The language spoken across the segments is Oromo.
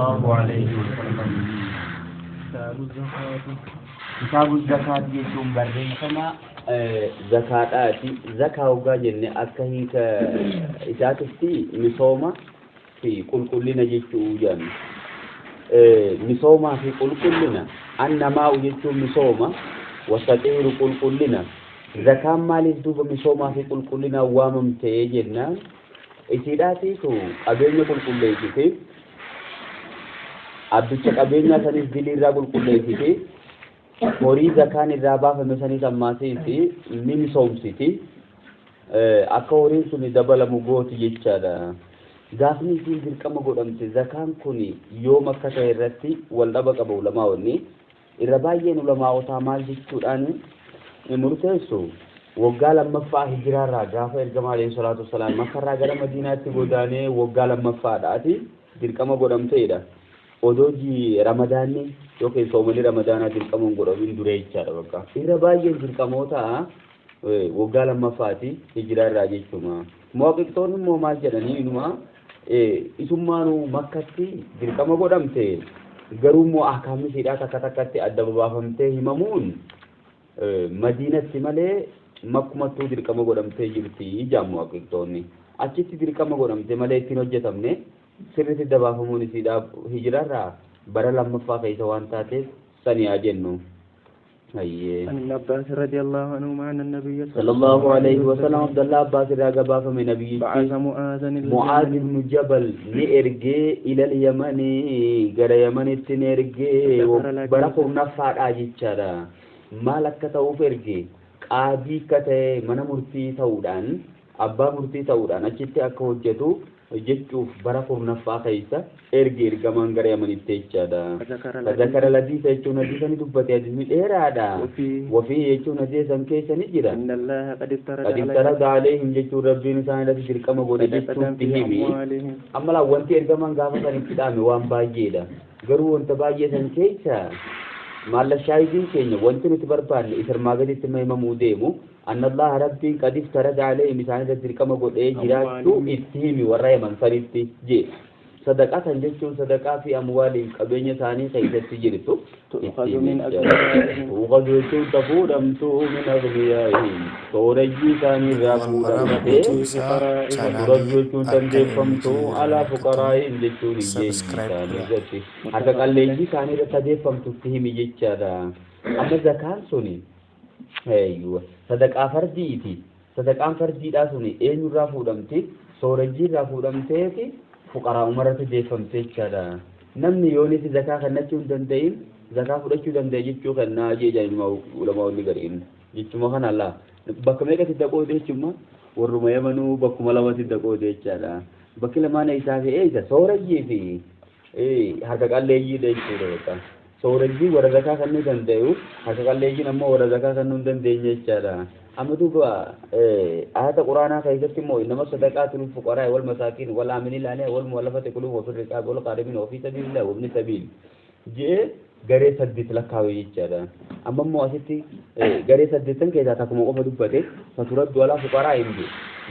الله عليه وسلم. كتاب الزكاة. كتاب الزكاة jechuun barreeffama zakaadhaati. Zakaa hoggaa jenne akka hiika isaatitti misooma fi qulqullina jechuu jenna. Misoomaa fi qulqullina annamaa'u jechuun misooma wasaxiiru qulqullina. Zakaan maaliif duuba misoomaa fi qulqullina waamamtee jennaan isiidhaatiitu qabeenya qulqulleessite, abbicha qabeenyaa sanis dilii irraa qulqulleessite, horii zakaan irraa baafame sanis ammaasiiti ni misoomsiti, akka horiin sun dabalamu gooti jechaadha. Gaafni isiin dirqama godhamte zakaan kun yoom akka ta'e irratti wal dhaba qaba ulamaa'onni. Irra baay'een ulamaa'otaa maal jechuudhaan murteessu? Waggaa lammaffaa hijiraarraa gaafa ergamaa alayhi salaatu wassalaam Makkarraa gara Madiinaatti godaanee waggaa lammaffaadhaati dirqama godhamteedha. Odoo ramadaanni yookiin soomanii ramadaanaa dirqama hin godhamin dure jechaadha bakka. Irra baay'een dirqamoota waggaa lammaffaati hijiraarraa jechuudha. Muwaqqiqtoonni immoo maal jedhanii inuma isummaanuu Makkatti dirqama godhamte, garuu immoo akaamni isiidhaa takka takkatti adda babaafamtee himamuun Madiinatti malee makkumattuu dirqama godhamtee jirti ijaan muwaqqiqtoonni. Achitti dirqama godhamte malee ittiin hojjetamne sirriitti dabaafamuun isiidhaa hijiraarraa bara lammaffaa keessa waan taateef sani haa jennu. Ayyee. عن ابن عباس رضي الله عنهما أن النبي صلى الله عليه وسلم عبد الله عباس irraa gabaafame nabiyyichi بعث معاذا إلى Mu'aaz اليمن ibnu Jabal ni ergee ila Yamanii gara Yamanitti ni ergee bara kurnaffaadhaa jechaadha. Maal akka ta'uuf erge? Qaadii akka ta'e mana murtii ta'uudhaan abbaa murtii ta'uudhaan achitti akka hojjetu jechuuf bara kurnaffaa keessa erge ergamaan gara Yamanitti jechaadha. فذكر فذكر الحديث jechuun hadiisa ni dubbate, hadiisni dheeraadha. وفيه وفيه jechuun hadiisa san keessa ni jira. إن الله قد افترض قد عليهم افترض عليهم jechuun rabbiin isaan irratti dirqama godhe صدقة jechuutti في himi. أموالهم. Amma laa wanti ergamaan gaafa san itti dhaame waan baay'eedha. Garuu wanta baay'ee san keessa maalla shaahidiin keenya wanti nuti barbaanne isarmaa gaditti himamuu deemu anna allaha rabbiin qad iftarada alayhim isaan irratti dirqama godhee jiraachuu itti himi warra Yaman sanitti jee. Sadaqaa san jechuun sadaqaa fi amwaaliin qabeenya isaanii keessatti jirtu تؤخذ من أغنيائهم. tuuqadu jechuun tafuudhamtu min aghniyaa'ihim sooreyyii isaanii irraa Walwaraaba fuudhamtee guutuu isaa turaddu chaanaalii jechuun akka dandeeffamtu MG alaa fuqaraa'ihim jechuun hiyyeeyyii Subscribe isaanii godhaa. irratti harka qalleeyyii isaanii irratti adeeffamtutti himi jechaadha. Amma zakaan suni eeyyuwa sadaqaa fardiiti. Sadaqaan fardiidhaa suni eenyurraa fuudhamti? Sooreyyii irraa fuudhamteeti fuqaraa umarratti deeffamte jechaadha. Namni yoonisi zakaa kennachuu hin danda'in zakaa fudhachuu danda'e jechuu kennaa jee jedhan ulamaa'onni gariin. Jechuma kana laa bakka meeqatti daqoode jechuma warruma Yamanuu bakkuma lamatti daqoode jechaadha. Bakki lamaan isaa fi eessa sooreyyii fi harka qalleeyyiidha jechuudha bakka. Sooreyyii warra zakaa kennuu danda'u, harka qalleeyyiin ammoo warra zakaa kennuu hin dandeenye jechaadha. Amma duuba ayata quraanaa keessatti immoo innama sadaqaatu lil fuqaraa wal masaakiin wal aamiliina alayhaa wal mu'allafati quluubuhum wa fir riqaab wal qaarimin wa fi sabiilillah wa ibni sabiil jee garee saddeet lakkaa'e jechaadha. Amma immoo asitti garee saddeettan keessaa takkuma qofa dubbate faturaddu alaa fuqaraa hin jedhu.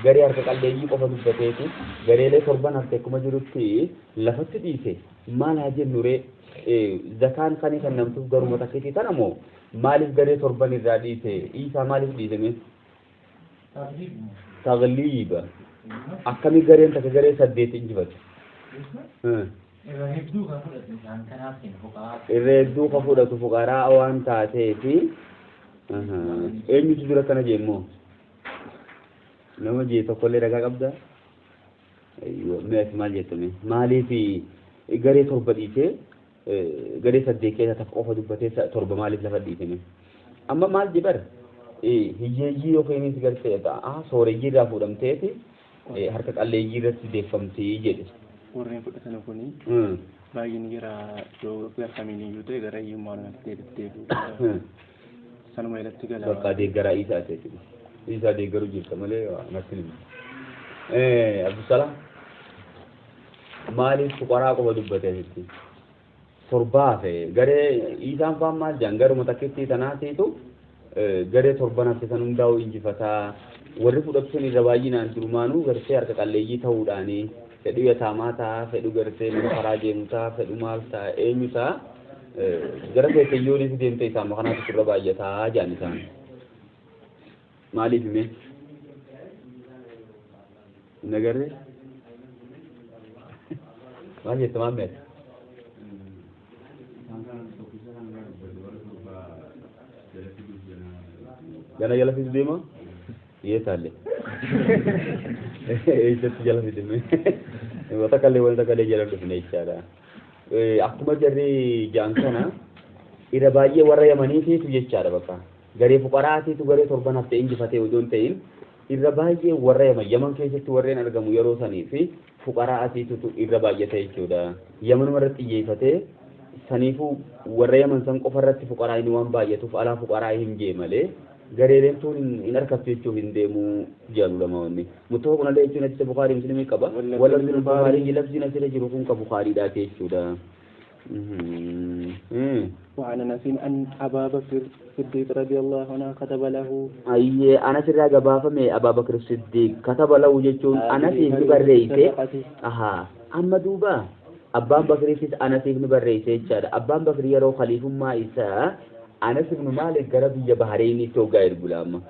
Garee harka qalleeyyii qofa dubbateeti gareelee torban hafte akkuma jirutti lafatti dhiise. Maal haa jennu ree? Zakaan kan kennamtuuf garuma takkiitii tana moo maaliif garee torban irraa dhiise? Isaa maaliif dhiisame? Tagliiba. Akkami gareen takka garee saddeet injifate? Irra hedduu kan fudhatu isaan kanaaf kenna fuqaraa. Irra hedduu kan fudhatu fuqaraa waan taateefi. Eenyutu dura kana jee immoo? Nama jee tokkollee ragaa qabdaa? Mee ati maal jetta mee? Maaliif garee torba dhiisee garee saddeet keessa takka qofa dubbatee torba maaliif lafa dhiise mee? Amma maal jedhar? Hiyyeeyyii yookiinis gartee sooreyyii irraa fuudhamteeti harka qalleeyyii irratti deeffamtii jedhe. Warreen fudhatan kuni baay'een gara iddoo gara kamiin iyyuu ta'e gara hiyyummaa kanatti deebi'u. Sanuma irratti gala. Bakka deeggaraa Isaati jechuudha. Isaa deeggaruu jirta malee natti hin himu. Abdusalaam maaliif fuqaraa qofa dubbate asitti? Torbaa fe garee isaan faan maal jedhan garuma takkitti tanaatiitu garee torban hafte san hundaa'u injifataa warri fudhatu sun irra baay'inaan durumaanuu gartee harka qalleeyyii ta'uudhaani Fedhu yataamaa ta'a, fedhu gartee nama karaa deemu ta'a, fedhu maal ta'a, eenyu ta'a. Gara feeteyyooniif deemte isaan kanaatu sirra baay'ataa jedhan isaan. Maaliif hime? Hin agarree? Maal jette maal meeqa? Gana jala fidu deema? Yeetaalle. Eessatti jala fidime? Takkallee wanta takkallee jala dhufne jechaadha. Akkuma jarri jaan kana irra baay'ee warra Yamaniitiitu jechaadha bakka. Garee fuqaraatiitu garee torban haftee injifatee odoo hin ta'in irra baay'ee warra Yaman Yaman keessatti warreen argamu yeroo sanii fi fuqaraatiitu irra baay'ate jechuudha. Yamanuma irratti xiyyeeffatee saniifuu warra Yaman san qofa irratti fuqaraa inni waan baay'atuuf alaa fuqaraa hin jee malee gareeleen tun hin harkattu jechuuf hin deemu jedhan ulamaonni. Muttafaqun alayhi jechuun hadiisa Bukaarii Muslimii qaba. Walabziin Bukaarii labziin asirra jiru kun ka Bukaariidhaati jechuudha. وعن أنس أن أبا بكر الصديق رضي الله عنه كتب له Ayyee Anas irraa gabaafame Abaa Bakr Siddiq kataba lahu jechuun Anasiif ni barreeyse. Ahaa amma duuba abbaan Bakriifis Anasiif ni barreeyse jechaadha. Abbaan Bakri yeroo khaliifummaa isaa Anas ibn Maalik gara biyya Bahreenitti hoggaa ergu laama.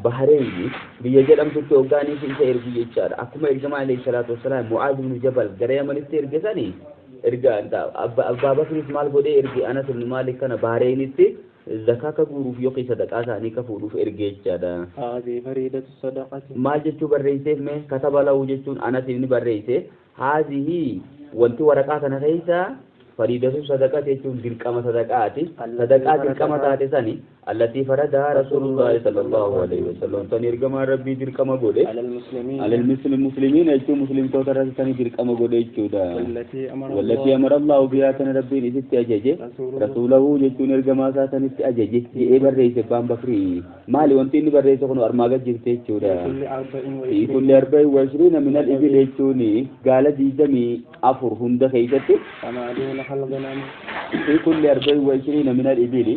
Bahreeni biyya jedhamtutti hoggaaniif isa ergu jechaadha. Akkuma ergamaa alayhi salaatu wassalaam Mu'aaz ibn Jabal gara Yamanitti erge sanii erga Abbaa Bakriis maal godhee erge Anas ibn Maalik kana Bahreenitti zakaa ka guuruuf yookiin sadaqaa isaanii ka fuudhuuf erge jechaadha. هذه فريدة الصدقة Maal jechuu barreesseef mee kataba lahu jechuun Anasiif ni barreesse. Haazihii wanti waraqaa kana keessa fariidatu sadaqati jechuun dirqama sadaqaati. Sadaqaa dirqama taate sani allatii faradaa rasuulullaahi sallallahu alaihi wasallam tan ergamaan rabbii dirqama godhe. على المسلمين Alal muslimiina jechuun muslimtoota irratti sani dirqama godhe jechuudha. والتي أمر والتي الله أمر الله بها tan rabbiin isitti ajaje رسوله rasuulahu jechuun ergamaa isaa sanitti ajaje jedhee barreesse abbaan Bakrii. Maali wanti inni barreesse kun armaa gad jirte jechuudha. في كل أربع في وعشرين كل 24 من الإبل jechuun gaala 24 hunda keessatti فما دونها الغنم في كل 24 من الإبل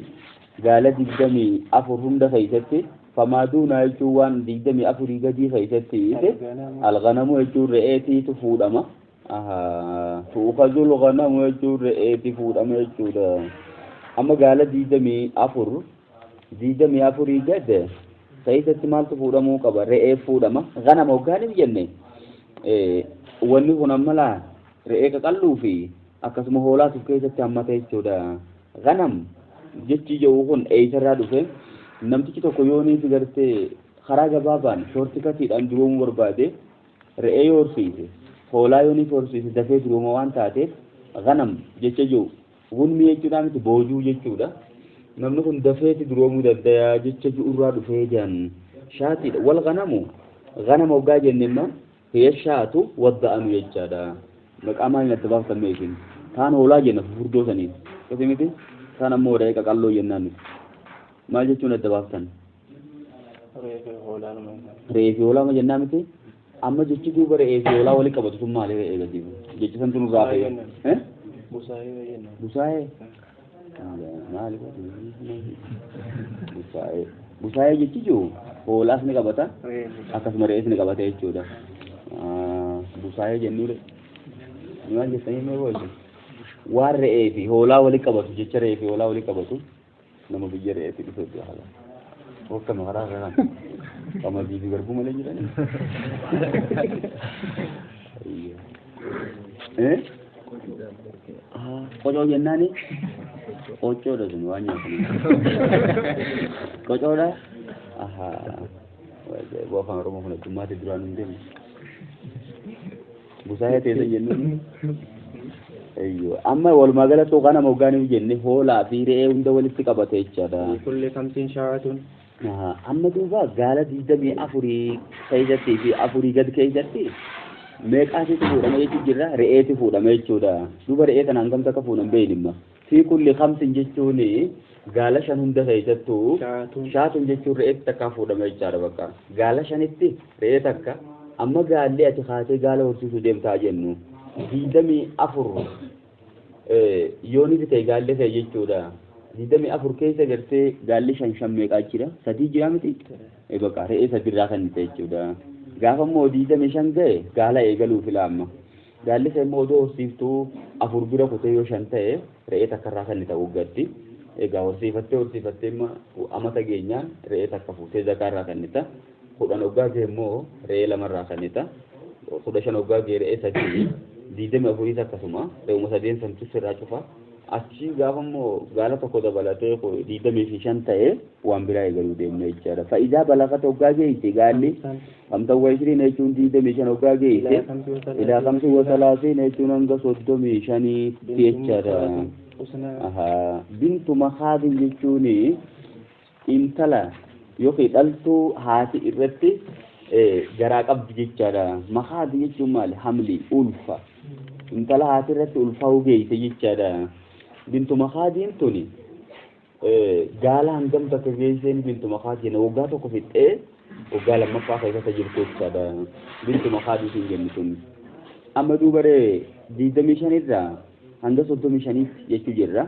gaala 24 hunda keessatti فما دون jechuun waan 24 gadii keessatti الغنم الغنم jechuun re'eetiitu fuudhama. Tu'ukhazul ghanamu jechuun re'eeti fuudhama jechuudha. Amma gaala 24 24 gad keessatti maaltu fuudhamuu qaba? Re'ee fuudhama. Ghanama hoggaan hin jenne wanni kun amma laa re'ee qaqalluu fi akkasuma hoolaatu keessatti hammata jechuudha. Ghanam jechi jedhu kun eessarraa dhufe? Namtichi tokko yoonii fi gartee karaa gabaabaan shoortikatiidhaan duroomuu barbaade re'ee yoo horsiise hoolaa yoonii fi horsiise dafee durooma waan taateef ghanam jecha jiru gunmii jechuudha miti boojuu jechuudha. Namni kun dafeeti duroomuu danda'a jecha ji'urraa dhufee jiran shaatiidha. Wal ghanamu ghanama hoggaa jenne immoo hiya shaatu wadda'anu jechaadha. Maqaa maaliin adda baaftan mee isin? Kaan hoolaa jenna fufurdoo saniin. Akkasii miti? Kaan ammoo re'ee qaqalloo jennaan nuti. Maal jechuun adda baaftan? Re'ee fi hoolaa ma jennaa miti? Amma jechi duuba re'ee fi hoolaa walitti qabatu sun maali re'ee gadi? Jechi santu nurraa fayyada. Busaayee jennaan. Busaayee? Maali? Busaayee. Busaayee jechi jiru hoolaas ni qabata akkasuma re'ees ni qabata jechuudha. Busaayee jennuudha. Maal jettanii mee booda? Waan re'ee fi hoolaa walitti qabatu jecha re'ee fi hoolaa walitti qabatu nama biyya re'eetti dhufe haala. Wakkama karaa kanaan qamadii fi garbuu malee jiranii. Qocoo jennaani? Qocoodha sun waan nyaatamu. Qocoodha? Ahaa. Afaan Oromoo kun addummaatti duraan hin deemu. Busaayee teessa jennuun. Ayyo. Amma walumaa galatti kana moggaaniif jenne hoolaa fi re'ee hunda walitti qabate jechaadha. Kulli khamsin shaatun. Amma duuba gaala 24 keessatti fi 4 gad keessatti meeqaatitu fuudhama jechuun jirra re'eeti fuudhama jechuudha. Duuba re'ee kana hangam takka fuudhan beeynimma. Fi kulli khamsin jechuun gaala 5 hunda keessattuu shaatun jechuun re'eetti takka fuudhama jechaadha bakka. Gaala 5tti re'ee takka amma gaalli ati kaatee gaala horsiisuu deemtaa jennu 24 yooni ta'e gaalli ta'e jechuudha. 24 keessa gartee gaalli 5 meeqaa jira? 3 jira miti? Bakka re'ee 3 irraa kan ta'e jechuudha. Gaafa immoo 25 ga'e gaala eegaluu fila amma. Gaalli isa immoo odoo horsiiftuu 4 bira kutee yoo 5 ta'e re'ee takka irraa kennita waggaatti. Egaa horsiifattee horsiifattee amata geenyaan re'ee takka fuutee zakaa irraa kennita. 10 waggaa ga'e immoo re'ee 2 irraa kennita. 15 waggaa ga'e re'ee 3, 24 akkasuma re'uma 3 santu sirraa cufa. Achi gaafa immoo gaala tokko dabalatee 25 ta'e waan biraa eegaluu deemna jechaadha. Fa'idaa balaqata waggaa geesse gaalli 25 jechuun 25 waggaa geesse ilaa 35 jechuun hanga 35 jechaadha. Bintu makaadin jechuun intala yookiin dhaltuu haati irratti garaa qabdi jechaadha. Makaadi jechuun maali? Hamli ulfa. Intala haati irratti ulfaa'uu geesse jechaadha. Bintu makaadiin tuni gaala hangam takka geesseen bintu makaad jenna waggaa tokko fixxee waggaa lammaffaa keessatti jirtu jechaadha. Bintu makaadii siin jennu tun. Amma duubaree 25 irraa hanga 35 jechuu jirra.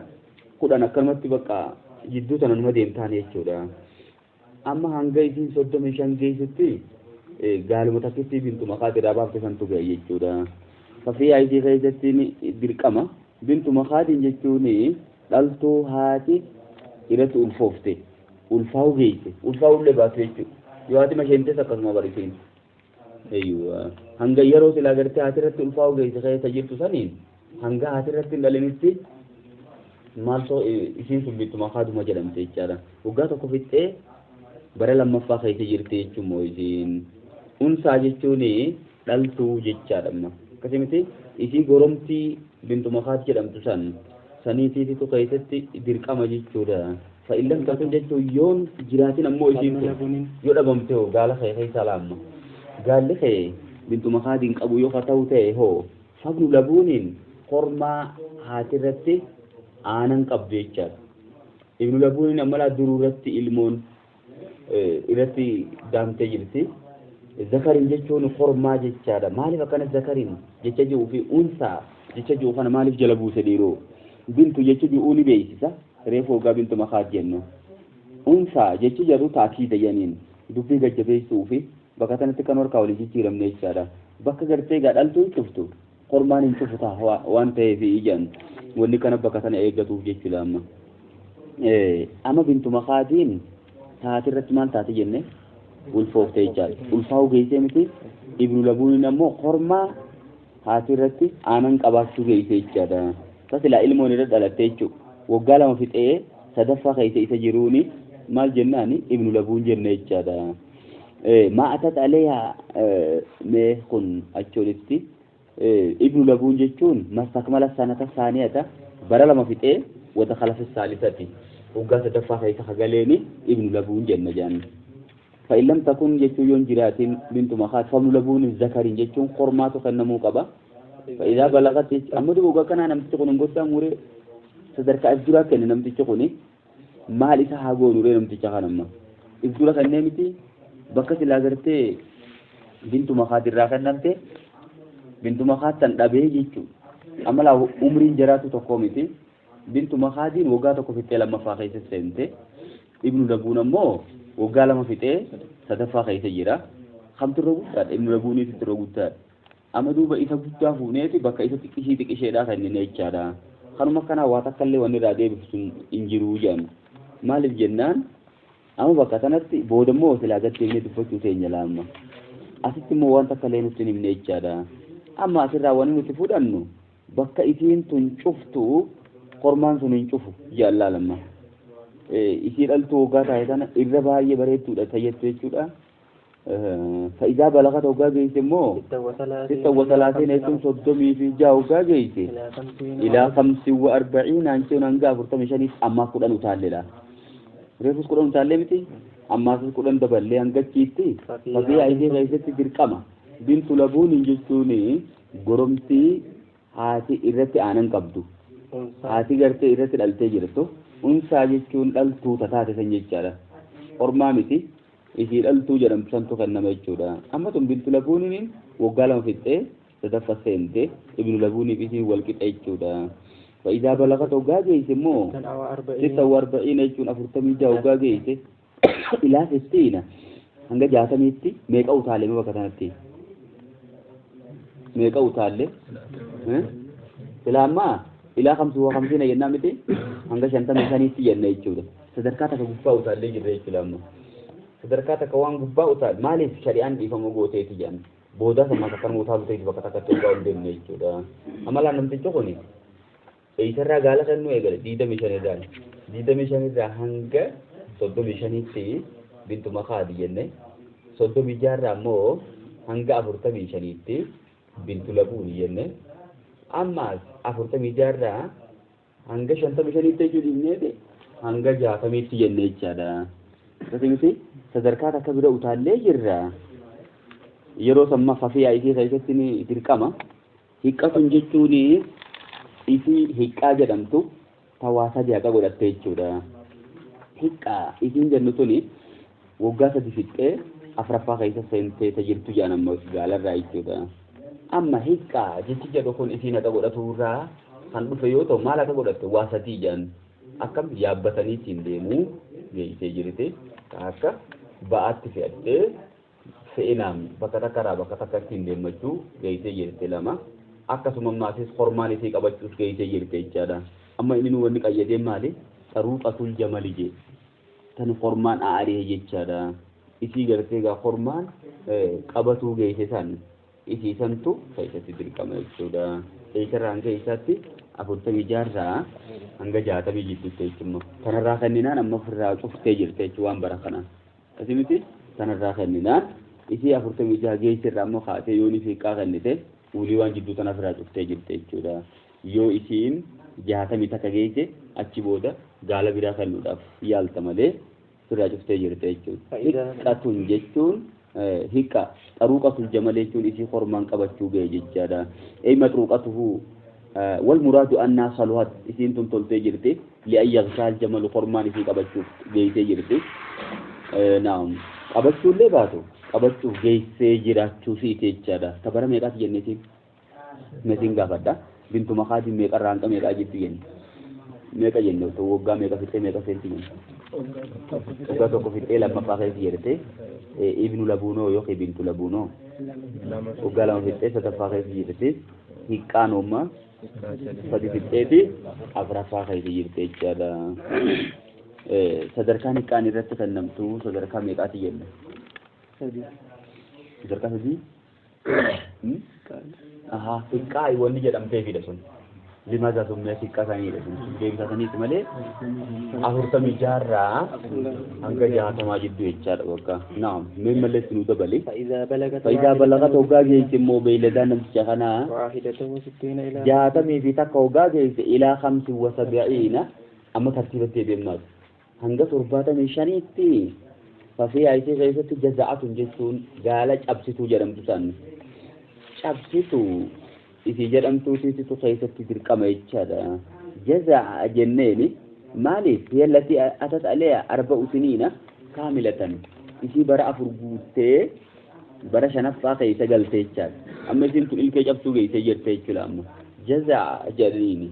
10 akkanumatti bakka jidduu tana numa deemtaan jechuudha. Amma hanga isiin 35 geessutti gaaluma takkitti bintu makaad irraa baafte santu ga'e jechuudha. Fafii isii keessatti dirqama. Bintu makaadiin jechuun dhaltuu haati irratti ulfoofte ulfaa'uu geesse ulfaa'ullee baatu jechuudha. Yoo haati masheentees akkasuma barisiin. Hanga yeroo silaa gartee haati irratti ulfaa'uu geesse keessa jirtu saniin hanga haati irratti hin dhalinitti maaltoo isiin sun bintu makaaduma jedhamte jechaadha. Waggaa tokko fixxee bara lammaffaa keessa jirti jechuun moo isiin unsaa jechuun dhaltuu jechaadha amma. Akkasumatti isii goromtii bintu makaad jedhamtu san saniitiitu keessatti dirqama jechuudha. Fa'illam takun jechuun yoon jiraatin ammoo isiin kun yoo dhabamte hoo gaala kee keessa laamma. Gaalli kee bintu makaadiin qabu yoo ta'u ta'e hoo fagnu labuuniin kormaa haatirratti aanan qabdu jechaadha. Ibnu labuuniin ammalaa duruu irratti ilmoon irratti daamtee jirti. Zakariin jechuun kormaa jechaadha. Maaliif akkana zakariin jecha jiru fi unsaa jecha jiru kana maaliif jala buuse dhiiroo? Bintu jecha jiru ni beeksisa. Reefu waggaa bintu makaad jennu. Unsaa jechi jedhu taakiida janiin dubbii gajjabeessuu fi bakka kanatti kan harkaa walii jijjiiramne jechaadha. Bakka gartee egaa dhaltuu hin cuftu kormaan hin cufu ta'a waan ta'eef ijaan wanni kana bakka kana eeggatuuf jechuudha amma. Amma bintu makaadiin taate irratti maal taate jenne ulfoofte jechaadha. Ulfaa'uu geessee miti ibnu labuuniin ammoo kormaa haati irratti aanan qabaachuu geesse jechaadha. Tasilaa ilmoon irra dhalatte jechuudha. Waggaa 2 fixee sadaffaa keessa isa jiruuni maal jennaani ibnu labuun jenne jechaadha. Maa atat aleehaa mee kun achoolitti ibnu labuun jechuun mastakmala sanata saaniyata bara 2 fixee wada kalafi saalisati waggaa sadaffaa keessa hagaleeni ibnu labuun jenna jaanni. فإن لم تكن جتون جرات بنت مخاض فابن لبون الذكر جتون قرمات كنمو قبا. فإذا بلغت أما دوغا كان نمتي كون غوتا موري صدرك أجرا كن نمتي كوني مال إسا هاغو نوري نمتي كانما إجرا كنمتي بكت لاغرتي بنت مخاض را كنمتي بنت مخاض تن دبي جتو أما لا عمرين جراتو تقومتي بنت مخاض وغا تكو في لما فاخيس سنتي ابن لبون مو waggaa 2 fixee sadaffaa keessa jira. Kamtu irra guddaadha? Ibnu labuuniitu irra guddaadha. Amma duuba isa guddaa fuuneeti bakka isa xiqqishii xiqqisheedhaa kan inni jechaadha. Kanuma akkanaa waa takka illee wanni irraa deebisu hin jiru jedhan. Maaliif jennaan amma bakka kanatti booda immoo silaa gad deemnee dubbachuu teenya laamma. Asitti immoo waan takka illee nutti hin himne jechaadha. Amma asirraa wanni nuti fudhannu bakka isiin tun cuftu kormaan sun hin cufu jaallaa lamma. Isii dhaltuu waggaa taa'e kana irra baay'ee bareedduudha tayyattu jechuudha. Fa'idaa balaqata waggaa geesse immoo 36 jechuun 36 waggaa geesse ilaa 45 jechuun hanga 45 ammaa 10 utaalleedha. Reefus 10 utaallee miti ammaas 10 daballee hanga achiitti fafii isii keessatti dirqama. Bintu labuun jechuun goromtii haati irratti aanan qabdu. Haati gartee irratti dhaltee jirtu. Unsaa jechuun dhaltuu taate san jechaadha. Ormaa miti isii dhaltuu jedhamtu santu kennama jechuudha. Amma tun bintu labuuniin waggaa 2 fixxee sadaffaa seente ibnu labuuniif isiin wal qixa jechuudha. Fa'idaa balaqata waggaa geesse immoo 46 jechuun 46 waggaa geesse ilaa 60 hanga 60tti meeqa utaalee bakka kanatti? Meeqa utaalle? Silaa ammaa ilaa 55 jennaa miti hanga 55tti jenna jechuudha. Sadarkaa takka gubbaa utaallee jirra jechuudha amma. Sadarkaa takka waan gubbaa utaal maaliif shari'aan dhiifama gooteeti jedhan. Boodaa sammaa takkanuma utaalu ta'eeti bakka takkatti hoggaa ol deemne jechuudha. Amma laan namtichi kuni eessarraa gaala kennuu eegale 25 irraa. 25 irraa hanga 35tti bintu makaadi jenne. 36 irraa immoo hanga 45tti bintu labuuni jenne. Ammaas 46 irraa hanga 55tti jechuu dhiifneeti hanga 60tti jenne jechaadha. Akkasii miti sadarkaa takka bira utaallee jirra. Yeroo samma fafiyaa isii keessatti ni dirqama. Hiqqatun jechuun isii hiqqaa jedhamtu tawaa sadi haqa godhatte jechuudha. Hiqqaa isiin jennu tuni waggaa 3 fixxee 4ffaa keessa seentee jirtu jedhan amma gaalarraa jechuudha. Amma hiqqaa jechi jedhu kun isiin haqa godhatu irraa kan dhufe yoo ta'u maal haqa godhatte waa sadii jedhan akkam yaabbatanii ittiin deemuu geessee jirti. Akka ba'aatti fe'attee fe'inaan bakka takkarraa bakka takka ittiin deemmachuu geessee jirti lama. Akkasuma ammaasis hormaan isii qabachuus geessee jirti jechaadha. Amma inni nu wanni qayyadeen maali? Xaruuqatul jamali jee. Tan hormaan aaree jechaadha. Isii gartee gaa hormaan qabatuu geesse san isii santu keessatti dirqama jechuudha. Eessarraa hanga eessaatti 46 irraa hanga 60 jidduutti jechuudha. Kanarraa kenninaan amma ofirraa cuftee jirti jechuudha waan bara kanaa. Akkasii miti kanarraa kenninaan isii 46 geesse irraa ammoo kaatee yoo ni hiqqaa kennite ulii waan jidduu tana ofirraa cuftee jirti jechuudha. Yoo isiin 60 takka geesse achi booda gaala biraa kennuudhaaf yaalta malee ofirraa cuftee jirti jechuudha. Hiqqatun jechuun hiqqa xaruuqatul jamal jechuun isii hormaan qabachuu ga'e jechaadha. Ei maxruuqatuhu wal muraadu annaa saluhat isiin tun toltee jirti li'an yaghshaal jamalu hormaan isii qabachuuf geessee jirti. Naam qabachuullee baatu qabachuuf geessee jiraachuu siiti jechaadha. Tabara meeqaati jenne isiin? Mesiin gaafadha. Bintu makaadii meeqarraa hanga meeqaa jirtu jenne? Meeqa jenne otoo waggaa meeqa fixxee meeqa seenti jenne? Waggaa 1 fixxee lammaffaa keessa jirte. Ibnu labuunoo yookiin bintu labuunoo waggaa 2 fixxee sadaffaa keessa jirti. Hiqqaan oomma 3 fixxeeti 4ffaa keessa jirti jechaadha. Sadarkaan hiqqaan irratti kennamtu sadarkaa meeqaati jenne? Sadarkaa 3? Aha, hiqqaa wanni jedhamteefidha sun. Limaza summee hiqqaa saniidha sun. Deebisaa saniiti malee 46 irraa hanga 60 jidduu jechaadha waggaa. Naam, mee malleessi nuu dabali. Fa'idaa balagat hoggaa geesse immoo beeyladaa namticha kanaa 61 hoggaa geesse ilaa 75 amma tartiibatti deemnaatu. Hanga 75tti fafiyaa isii keessatti jaza'atun jechuun gaala cabsituu jedhamtu san. Cabsituu isii jedhamtuutiitu keessatti dirqama jechaadha. Jaza'a jenneeni maaliif hiya allatii atat aleha 4 siniina kaamilatan isii bara 4 guuttee bara 5ffaa keessa galte jechaadha. Amma isiin tun ilkee cabsuu geessee jirte jechuudha amma. Jaza'a jedhaniini.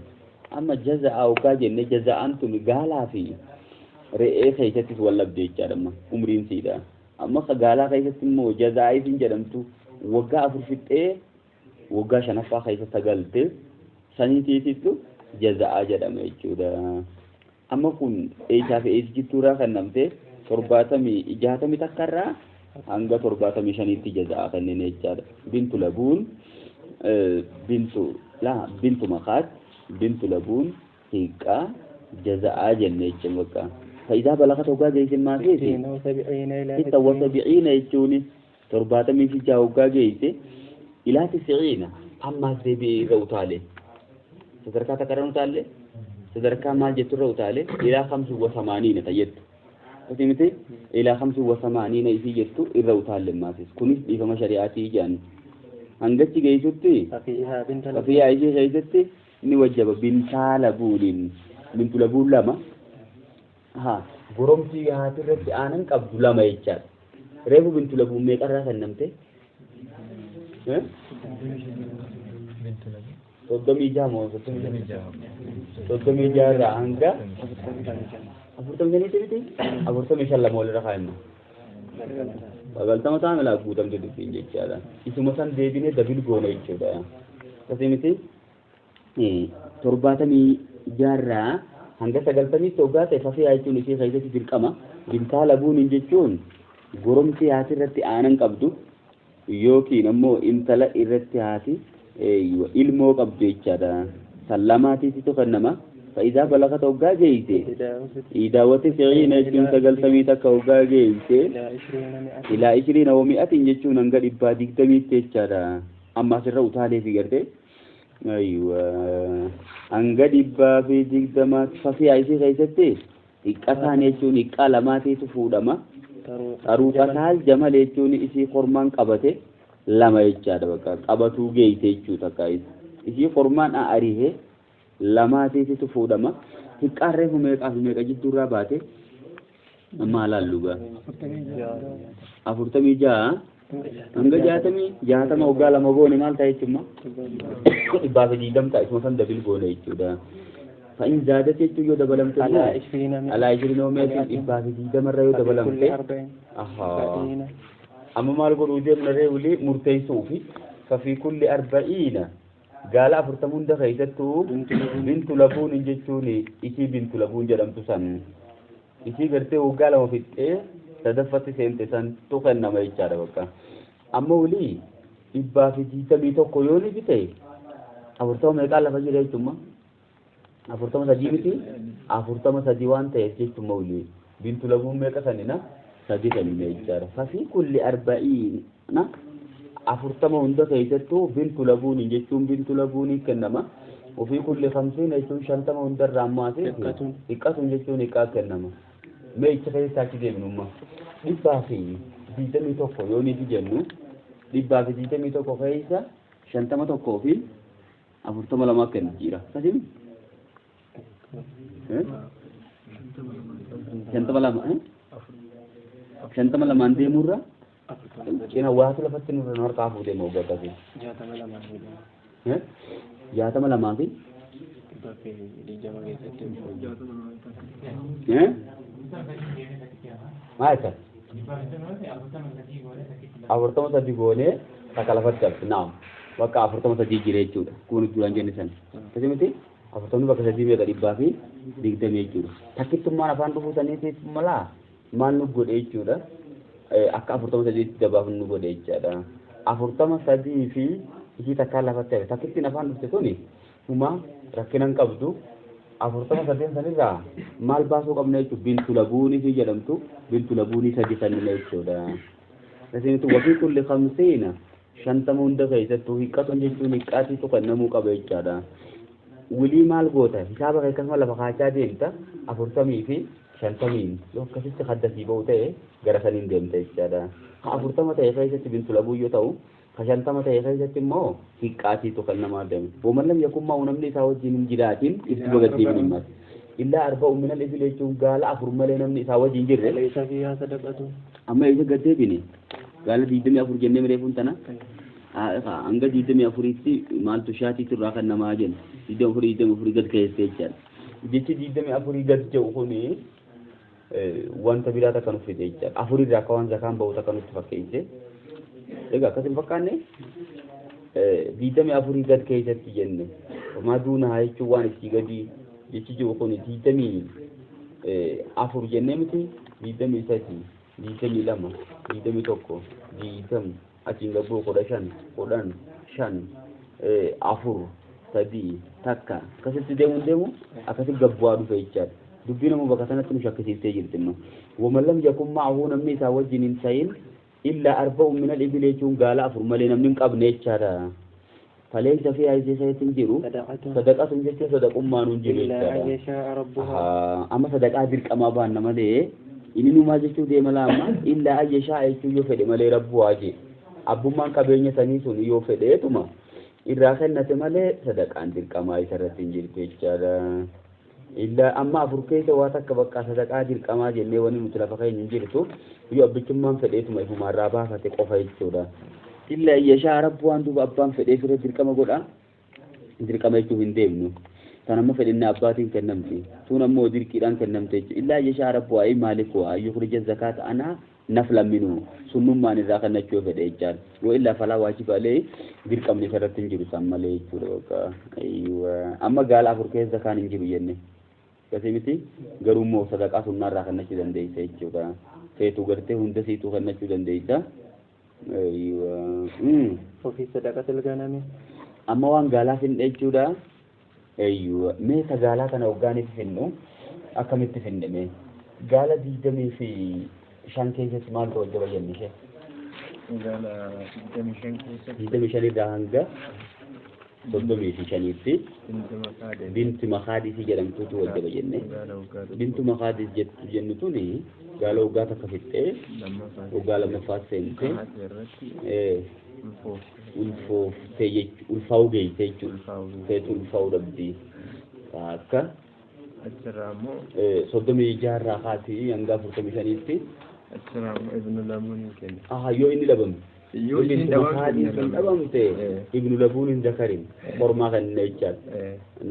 Amma jaza'a hoggaa jenne jaza'aan tun gaalaa fi re'ee keessattis wal dhabde jechaadha amma umriin siidha. Amma gaalaa keessatti immoo jaza'a isiin jedhamtu waggaa 4 fixxee waggaa 5ffaa keessa galte saniitiitittu jaza'a jedhama jechuudha. Amma kun eessaa fi eessi jidduurraa kennamte 61 irraa hanga 75tti jaza'a kennine jechaadha. Bintu labuun bintu makaat bintu labuun hiqqaa jaza'a jenne jechuun bakka. Fa'idaa balagat hoggaa geesse maasiiti? 76 jechuun 76 hoggaa geesse ilaa 90 ammaas deebi'ee irra utaale. Sadarkaa takka irra utaalle sadarkaa maal jettu irra utaale ilaa 85 tayyettu. Akkasii miti ilaa 85 isii jettu irra utaalle maasis. Kunis dhiifama shari'aatii jedhan. Hangachi geessutti fafiyaa isii keessatti ni wajjaba bintaa labuuniin bintu labuun 2 haa goromtii haati irratti aanan qabdu 2 jechaadha. Reefu bintu labuun meeqarraa kennamte? 36 moo 35? 36 irraa hanga 45 miti? 45 lama walirra kaa'inna. Sagaltama ta'a milaa guutamte dubbiin jechaadha. Isuma san deebinee dabil goone jechuudha. Akkasii miti 76 hanga 90 hoggaa ta'e fafiyaa jechuun isii keessatti dirqama. Bintaa labuun jechuun goromti haati irratti aanan qabdu yookiin ammoo intala irratti haati ilmoo qabdu jechaadha. Sallamaatiitu kennama. Fa'idaa balagata hoggaa geeyse idaawwati siciina jechuun 91 hoggaa geeyse ilaa 20 wa 100 jechuun hanga 120tti jechaadha. Amma asirra utaalee fi gartee aywa hanga 120 fafiyaa isii keessatti hiqqataan jechuun hiqqaa lamaatiitu fuudhama. Xaruuqataal jamal jechuun isii kormaan qabate lama jechaadha bakka qabatuu geeyse jechuu takka isii kormaan arihe lamaatiitu fuudhama. Hiqqaan reefu meeqaa fi meeqa jidduurraa baate amma laallu gaa 46 hanga 60 hoggaa lama goone maal ta'a jechuudha 120 ta'a isuma san dabil goone jechuudha. فإن زادت jechuun yoo dabalamte alaa 20 meetiin 120 irra yoo dabalamte amma maal godhuu deemna ree wulii murteessuufi fafii kulli 40 gaala 40 hunda keessattuu bintu labuun jechuun isii bintu labuun jedhamtu san isii gartee waggaa lama fixxee sadaffatti seente santu kennama jechaadha bakka. Amma wulii 121 yoo ni bite 40 meeqaa lafa jira jechuudha. 43 miti 43 waan ta'eef jechuudha wulii bintu labuun meeqa sanina 3 sanina jechaadha. Fafii kulli 40 40 hunda keessattuu bintu labuun jechuun bintu labuun kennama. Ofii kulli 50 jechuun 50 hundarraa ammaas hiqqatuun jechuun hiqqaa kennama. Mee icha keessaa achi deemnumma 121 yoo nuti jennu 121 keessa 51 fi 42 kennu jira. Akkasii 52 52 deemurra cina waatu lafatti nurra harkaa fuudhee moo gabbate 62 62 fi 120 keessatti maal isa 43 goonee takka lafatti qabdi naam bakka 43 jira jechuudha kun duraan jenne san akkasii miti 40 bakka 3 meeqa 120 jechuudha takkittummaan afaan dhufuu saniitiif malaa maal nu godhe jechuudha akka 43 dabaaf nu godhe jechaadha. 43 fi isii takkaa lafatti hafe takkittiin afaan dhufte tuni humaa rakkina hin qabdu. 43 sanirraa maal baasuu qabna jechuudha bintu labuunii fi jedhamtu bintu labuunii 3 sanina jechuudha. Akkasitti wafii kulli 50 50 hunda keessattuu hiqqatuun jechuun hiqqaatiitu kennamuu qaba jechaadha. Wulii maal goota hisaaba kee akkasuma lafa kaachaa deemta 40 fi 50 yoo akkasitti haddasii ba'u ta'e gara saniin deemta jechaadha. Ka 40 ta'e keessatti bintu labuu yoo ta'u ka 50 ta'e keessatti immoo hiqqaatiitu kennamaa deema. Waman lam yakun ma'u namni isaa wajjin hin jiraatin itti bagaddeemin himmas. Illaa 40 minal ibil jechuun gaala 4 malee namni isaa wajjin jirre. Amma isa gaddeebine gaala 24 jennee mireefuun tana hanga 24tti maaltu shaatiitu irraa kennamaa jenna. 24 24 gad keessee jechaadha. Jechi 24 gad jedhu kuni wanta biraa takka nuuf fide jechaadha. 4 irraa akka waan zakaan bahu takka nutti fakkeesse. Egaa akkas hin fakkaanne 24 gad keessatti jenne. Homaa duunaa jechuun waan isii gadi jechi jiru kun 24 jennee miti 23 22 21 20 achiin gabbuu 15 10 5 4 3 takka akkasitti deemuun deemu akkasitti gabbu'aa dhufe jechaadha. Dubbii nama bakka sanatti nu shakkisiiftee jirti immoo. Waman lam yakun ma'ahu namni isaa wajjin hin ta'in illaa 40 minal ibil jechuun gaala 4 malee namni hin qabne jechaadha. Faleensa fi haayisee isaatti hin jiru. Sadaqatun jechuun sadaqummaan hin jiru jechaadha. Amma sadaqaa dirqamaa baanna malee inni numaa jechuu deema laama illaa ayyashaa jechuun yoo fedhe malee rabbu waa jee. Abbummaan qabeenya sanii sun yoo fedheetuma irraa kennate malee sadaqaan dirqamaa isarratti hin jirtu jechaadha. Illaa amma 4 keessa waa takka bakka sadaqaa dirqamaa jennee wanni nuti lafa keenya hin jirtu yoo abbichummaan fedheetuma ifumaarraa baafate qofa jechuudha. Illaa ayyashaa rabbu waan duuba abbaan fedhee fira dirqama godha dirqama jechuuf hin deemnu. Tan amma fedhinna abbaatiin kennamti tun ammoo dirqiidhaan kennamte jechuudha. Illaa ayyashaa rabbu waa'ee maaliku waa yukhrija zakaata anaa Naflan minhu sunnummaan irraa kennachuu yoo fedhe jechaadha. Yoo illaa falaa waajiba alee dirqamni isarratti hin jiru san malee jechuudha bakka. Amma gaala afur keessa zakaan hin jiru jenne. Akkasii miti garuu immoo sadaqaa sunnaa irraa kennachuu dandeessa jechuudha. Feetuu gartee hunda siituu kennachuu dandeessa. Ofii sadaqatul ganami. Amma waan gaalaa finne jechuudha. Mee ta gaalaa kana hoggaaniif finnu akkamitti finne mee? Gaala 25 keessatti maaltu wajjaba jenne ishee? Gaala 25 keessatti. 25 irraa hanga 35tti binti makaadisii jedhamtutu wajjaba jenne. Bintu makaadis jettu jennu tuni gaala waggaa takka fixxee waggaa lammaffaa seente ulfooftee jechuudha. Ulfaa'uu geessee jechuudha. Feetu ulfaa'uu dhabdi. Akka achirraa immoo 36 irraa kaasii hanga 45tti achirraa immoo ibnu labuun hin kenna. Aha, yoo inni dhabame. Yoo inni dhabamte ibnu labuun hin zakarin kormaa kennina jechaadha.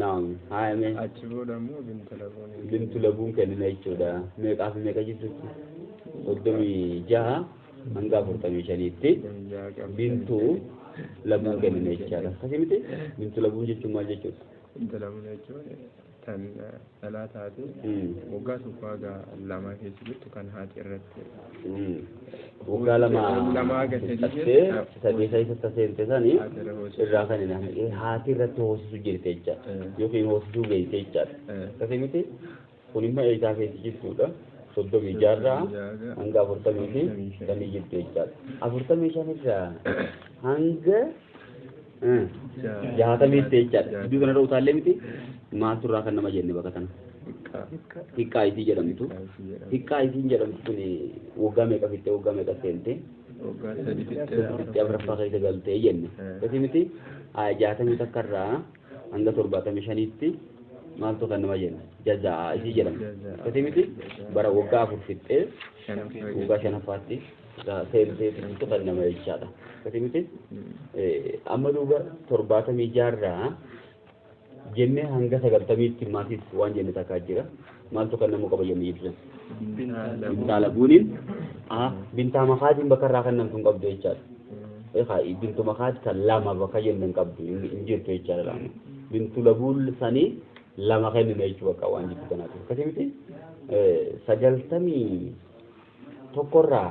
Naam, haayame. Achi booda immoo bintu labuun. Bintu labuun kennina jechuudha. Meeqaa fi meeqa jechuudha? 36 hanga 45tti bintu labuun kennina jechaadha. Akkasii miti? Bintu labuun jechuun maal jechuudha? Bintu labuun jechuun tan dhalaa taate waggaa tokko haga lamaa keessa jirtu kan haati irratti waggaa lama fixattee sadii keessa seente sanii irraa kan hin haati irratti hoosisuu jirte jechaadha yookiin hoosisuu geesse jechaadha. Akkasii miti? Kun immoo eegaa keessa jirtudha. 36 irraa hanga 45 jirtu jechaadha. 45 irraa hanga 60tti jechaadha. Iddoo kanarra utaallee miti maaltu irraa kan nama jenne bakka kana? Hiqqaa isii jedhamtu. Hiqqaa isiin jedhamtu kun waggaa meeqa fixxee waggaa meeqa seente? Waggaa sadi fixxee afuraffaa keessa galtee jenne. Akkasii miti 61 irraa hanga 75tti maaltu kan nama jenne? Jazaa isii jedhamtu. Akkasii miti bara waggaa afur fixxee waggaa shanaffaatti seenteetu kan nama jechaadha. Akkasii miti amma duuba 76 irraa jennee hanga 90tti maatis waan jenne takkaa jira. Maaltu kan namuu qaba jennee jechuudha. Bintaa labuuniin bintaa makaatiin bakka irraa kan namtu hin qabdu jechaadha. Bintu makaati kan lama bakka jenne hin qabdu hin jirtu jechaadha lama. Bintu labuun sanii lama kennina jechuu bakka waan jirtu kanaati. Akkasii miti 91 irraa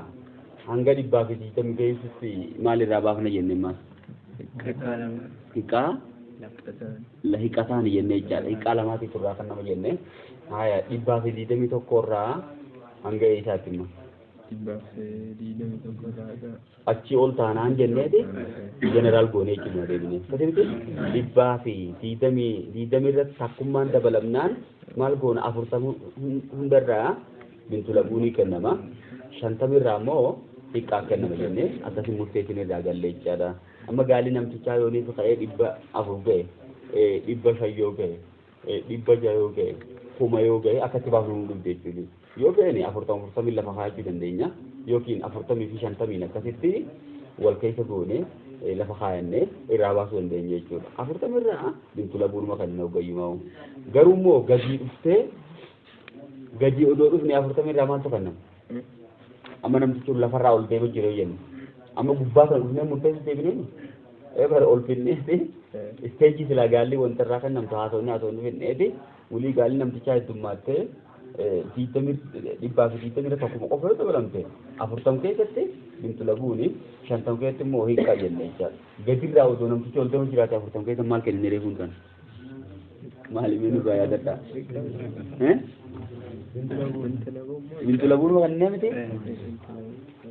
hanga 120 keessatti maalirraa baafna jenne maas? Hiqqaa hiqqataan jenne jechaadha. Hiqqaa lamaatiif irraa kan nama jenne. Haya 121 irraa hanga eessaatti immoo? 121 irraa achii ol taanaan jenneeti jeneraal goonee jechuudha deebinee. Akkasii miti 120 irratti takkummaan dabalamnaan maal goona 40 hundarraa bintu labuunii kennama. 50 irraa immoo hiqqaa kennama jennee akkasii murteessin irraa galle jechaadha. Amma gaalli namtichaa yooniif ka'ee 400 ga'e, 500 yoo ga'e, 600 yoo ga'e, 1000 yoo ga'e akkatti baafnu nu dhufte jechuudha. Yoo ga'e 40 40 lafa kaa'achuu dandeenya yookiin 40 fi 50 akkasitti wal keessa goone lafa kaayannee irraa baasuu dandeenya jechuudha. 40 irraa bintu labuunuma kan hin hoggayyumaa'u. Garuu immoo gadii dhuftee gadii odoo dhufne 40 irraa maaltu kennama? Amma namtichi lafarraa ol deema jiru jennu. Amma gubbaa kana dhufnee murteessu deebinee bara ol finneeti isteejii silaa gaalli wanta irraa kan namtu haasofni finneeti walii gaalli namtichaa heddummaattee 120 irra tokkuma qofa yoo dabalamte 40 keessatti bintu labuuni 50 keessatti immoo hiikaa jenne jechaadha. Gadirraa odoo namtichi ol deema jiraate 40 keessa maal kennine reefuun kan? Maali mee nurraa yaadadhaa? Bintu labuun kanneen miti?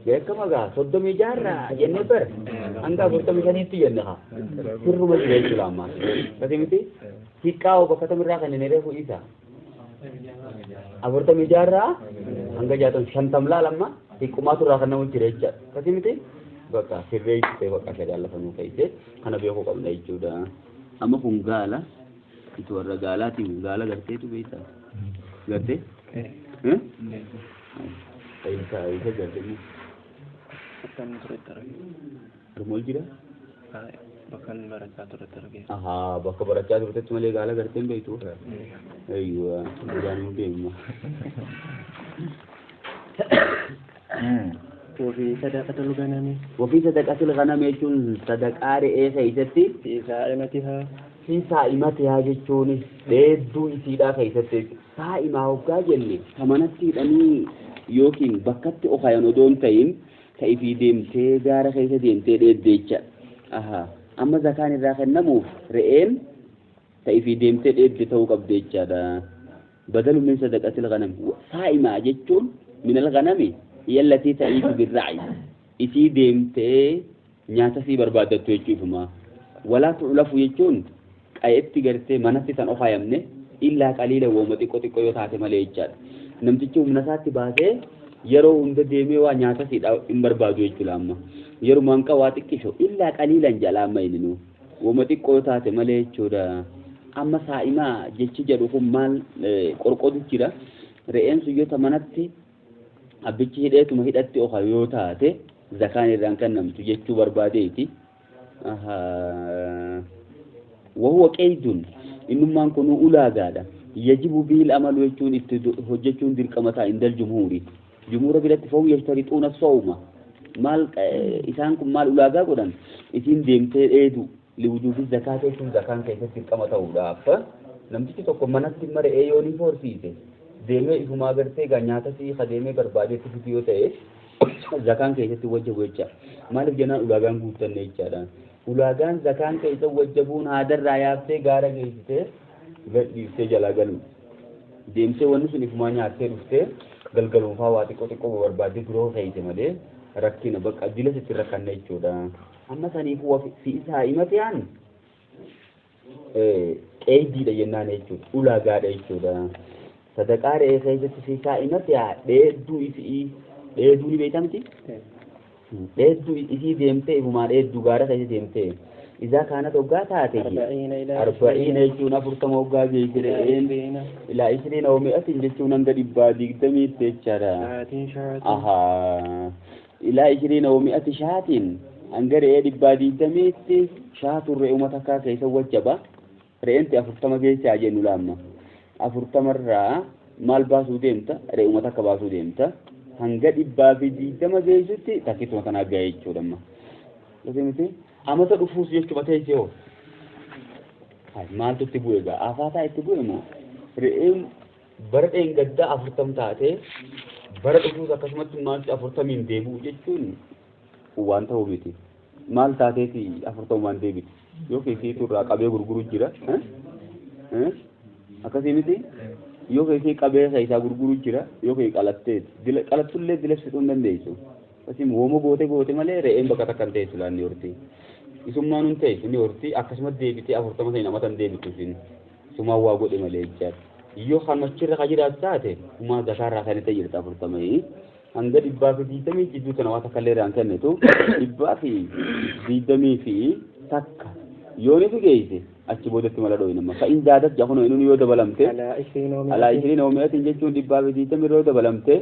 Beekama gaa 36 irraa jennee bara hanga 45tti jenne haa. Sirruma jira jechuudha ammaa. Akkasii miti? Hiqqaa bakka tamirraa kan inni reefu isa. 46 irraa hanga 60 50 laal amma hiqqumaatu irraa kan namu jira jechaadha. Akkasii miti? Bakka sirreessitee bakka shadaan lafa nuu keesse kana beekuu qabna jechuudha. Amma kun gaala itti warra gaalaatiin gaala garteetu beektaa? Gartee? Isa gartee Bakka inni turetti argee. Harmool jira? Bakka inni barachaa turetti argee. Ahaa, bakka barachaa turtetti malee gaala gartee hin beektu. Eeyyuu, duraan hin beeknu. وفي صدقة الغنم وفي صدقة الغنم jechuun sadaqaa re'ee keessatti في سائمتها fi saa'imatihaa jechuun dheedduu isiidhaa keessatti saa'imaa hoggaa jenne ta manatti hidhanii yookiin bakkatti okayan odoo hin ta'in ta ifii deemtee gaara keessa deemtee dheedde jecha. Aha. Amma zakaan irraa kennamuuf re'een ta ifii deemtee dheedde ta'uu qabde jechaadha. Badalu min sadaqatil ghanam. Saa'imaa jechuun minal ghanami hiya allatii ta'iitu birraa'i. Isii deemtee nyaata sii barbaaddattu jechuu ifumaa. Walaa tu'lafu jechuun qayetti gartee manatti tan ofaayamne illaa qaliila wooma xiqqoo xiqqoo yoo taate malee jechaadha. Namtichi humna isaatti baasee yeroo hunda deemee waa nyaata siidha hin barbaadu jechuudha amma. Yeruma hanqa waa xiqqisho illaa qaliilan jala amma inni wooma xiqqoo yoo taate malee jechuudha. Amma saa'imaa jechi jedhu kun maal qorqotu jira. Re'een sun yoo ta manatti abbichi hidheetuma hidhatti ofa yoo taate zakaan irraan kennamtu jechuu barbaadeeti. وهو قيد إنما كنوا أولاغادا يجب به الأمل ويجون هجتون دركمتا عند الجمهور جمهور بلاد فهم يشترطون الصوم مال إسانكم مال أولاغا قدن إسين ديمتي إيدو لوجوب الزكاة يكون زكاة كيف دركمتا أولاف نمتي توكو منات مر إيوني فورسيسي ديمي إفما غرتي غنياتا سي خديمي بربادي تفيو تي زكاة كيف توجه وجه مالف جنان أولاغان قوتن نيتشادان ulaagaan zakaan keessa wajjabuun haadarraa yaaftee gaara geessitee gadhiiftee jalaa galu deemtee wanni sun ifumaa nyaattee dhuftee galgaluunfaa waa xiqqoo xiqqoo barbaaddee duroo keeyse malee rakkina bakka dila sitti rakkanne jechuudha. Amma saniifuu fi isaa himatiyaan qeeydiidha jennaan jechuudha ulaagaadha jechuudha. Sadaqaa re'ee keessatti fi isaa himatiyaa dheedduu isii dheedduu ni beekamti? Dheedduu isii deemtee ifumaa dheedduu gaara keessa deemtee izaa kaanat hoggaa taate arba'iina jechuun 40 hoggaa geesse re'een ilaa ishiriina mi'atin jechuun hanga 120 jechaadha. Ahaa ilaa ishiriina mi'ati shaatiin hanga re'ee 120tti shaatuun re'uma takkaa keessa wajjaba re'eenti 40 geesse haa jennu laamma 40 irraa maal baasuu deemta re'uma takka baasuu deemta. Hanga 120 geessutti takkituma tanaa ga'e jechuudha amma. Miti amata dhufuus jechuudha teessee hoo. Maaltu itti bu'e gaa afaataa itti bu'e moo re'een bara dheengaddaa 40 taatee bara dhufuus akkasumatti maaltu 40 deebi'u jechuun waan ta'u miti. Maal taateeti 40 deebiti yoo keessiitu irraa qabee gurguru jira. Akkasii miti. Yoo keessi qabee isaa gurguru jira yoo kee qalatteeti qalattullee dilebsituu hin dandeessu. Asim wooma goote goote malee re'een bakka takka hin teessu laanni horti. Isummaan hin teessu ni horti akkasumas deebitee 40 sana namatan deebitu isin. Isumaan waa godhe malee jechaadha. Yoo kan achirra ka jiraatu taate humaa zakaarraa kan itti jirta 40 hanga 120 jidduu tana waa takka illee irraan kennitu 121 yoo ni geesse achi boodatti mala dhooyina amma fa'in zaadat jahuno inni yoo dabalamte alaa ishiriin oomi'atiin jechuun 120 yoo dabalamte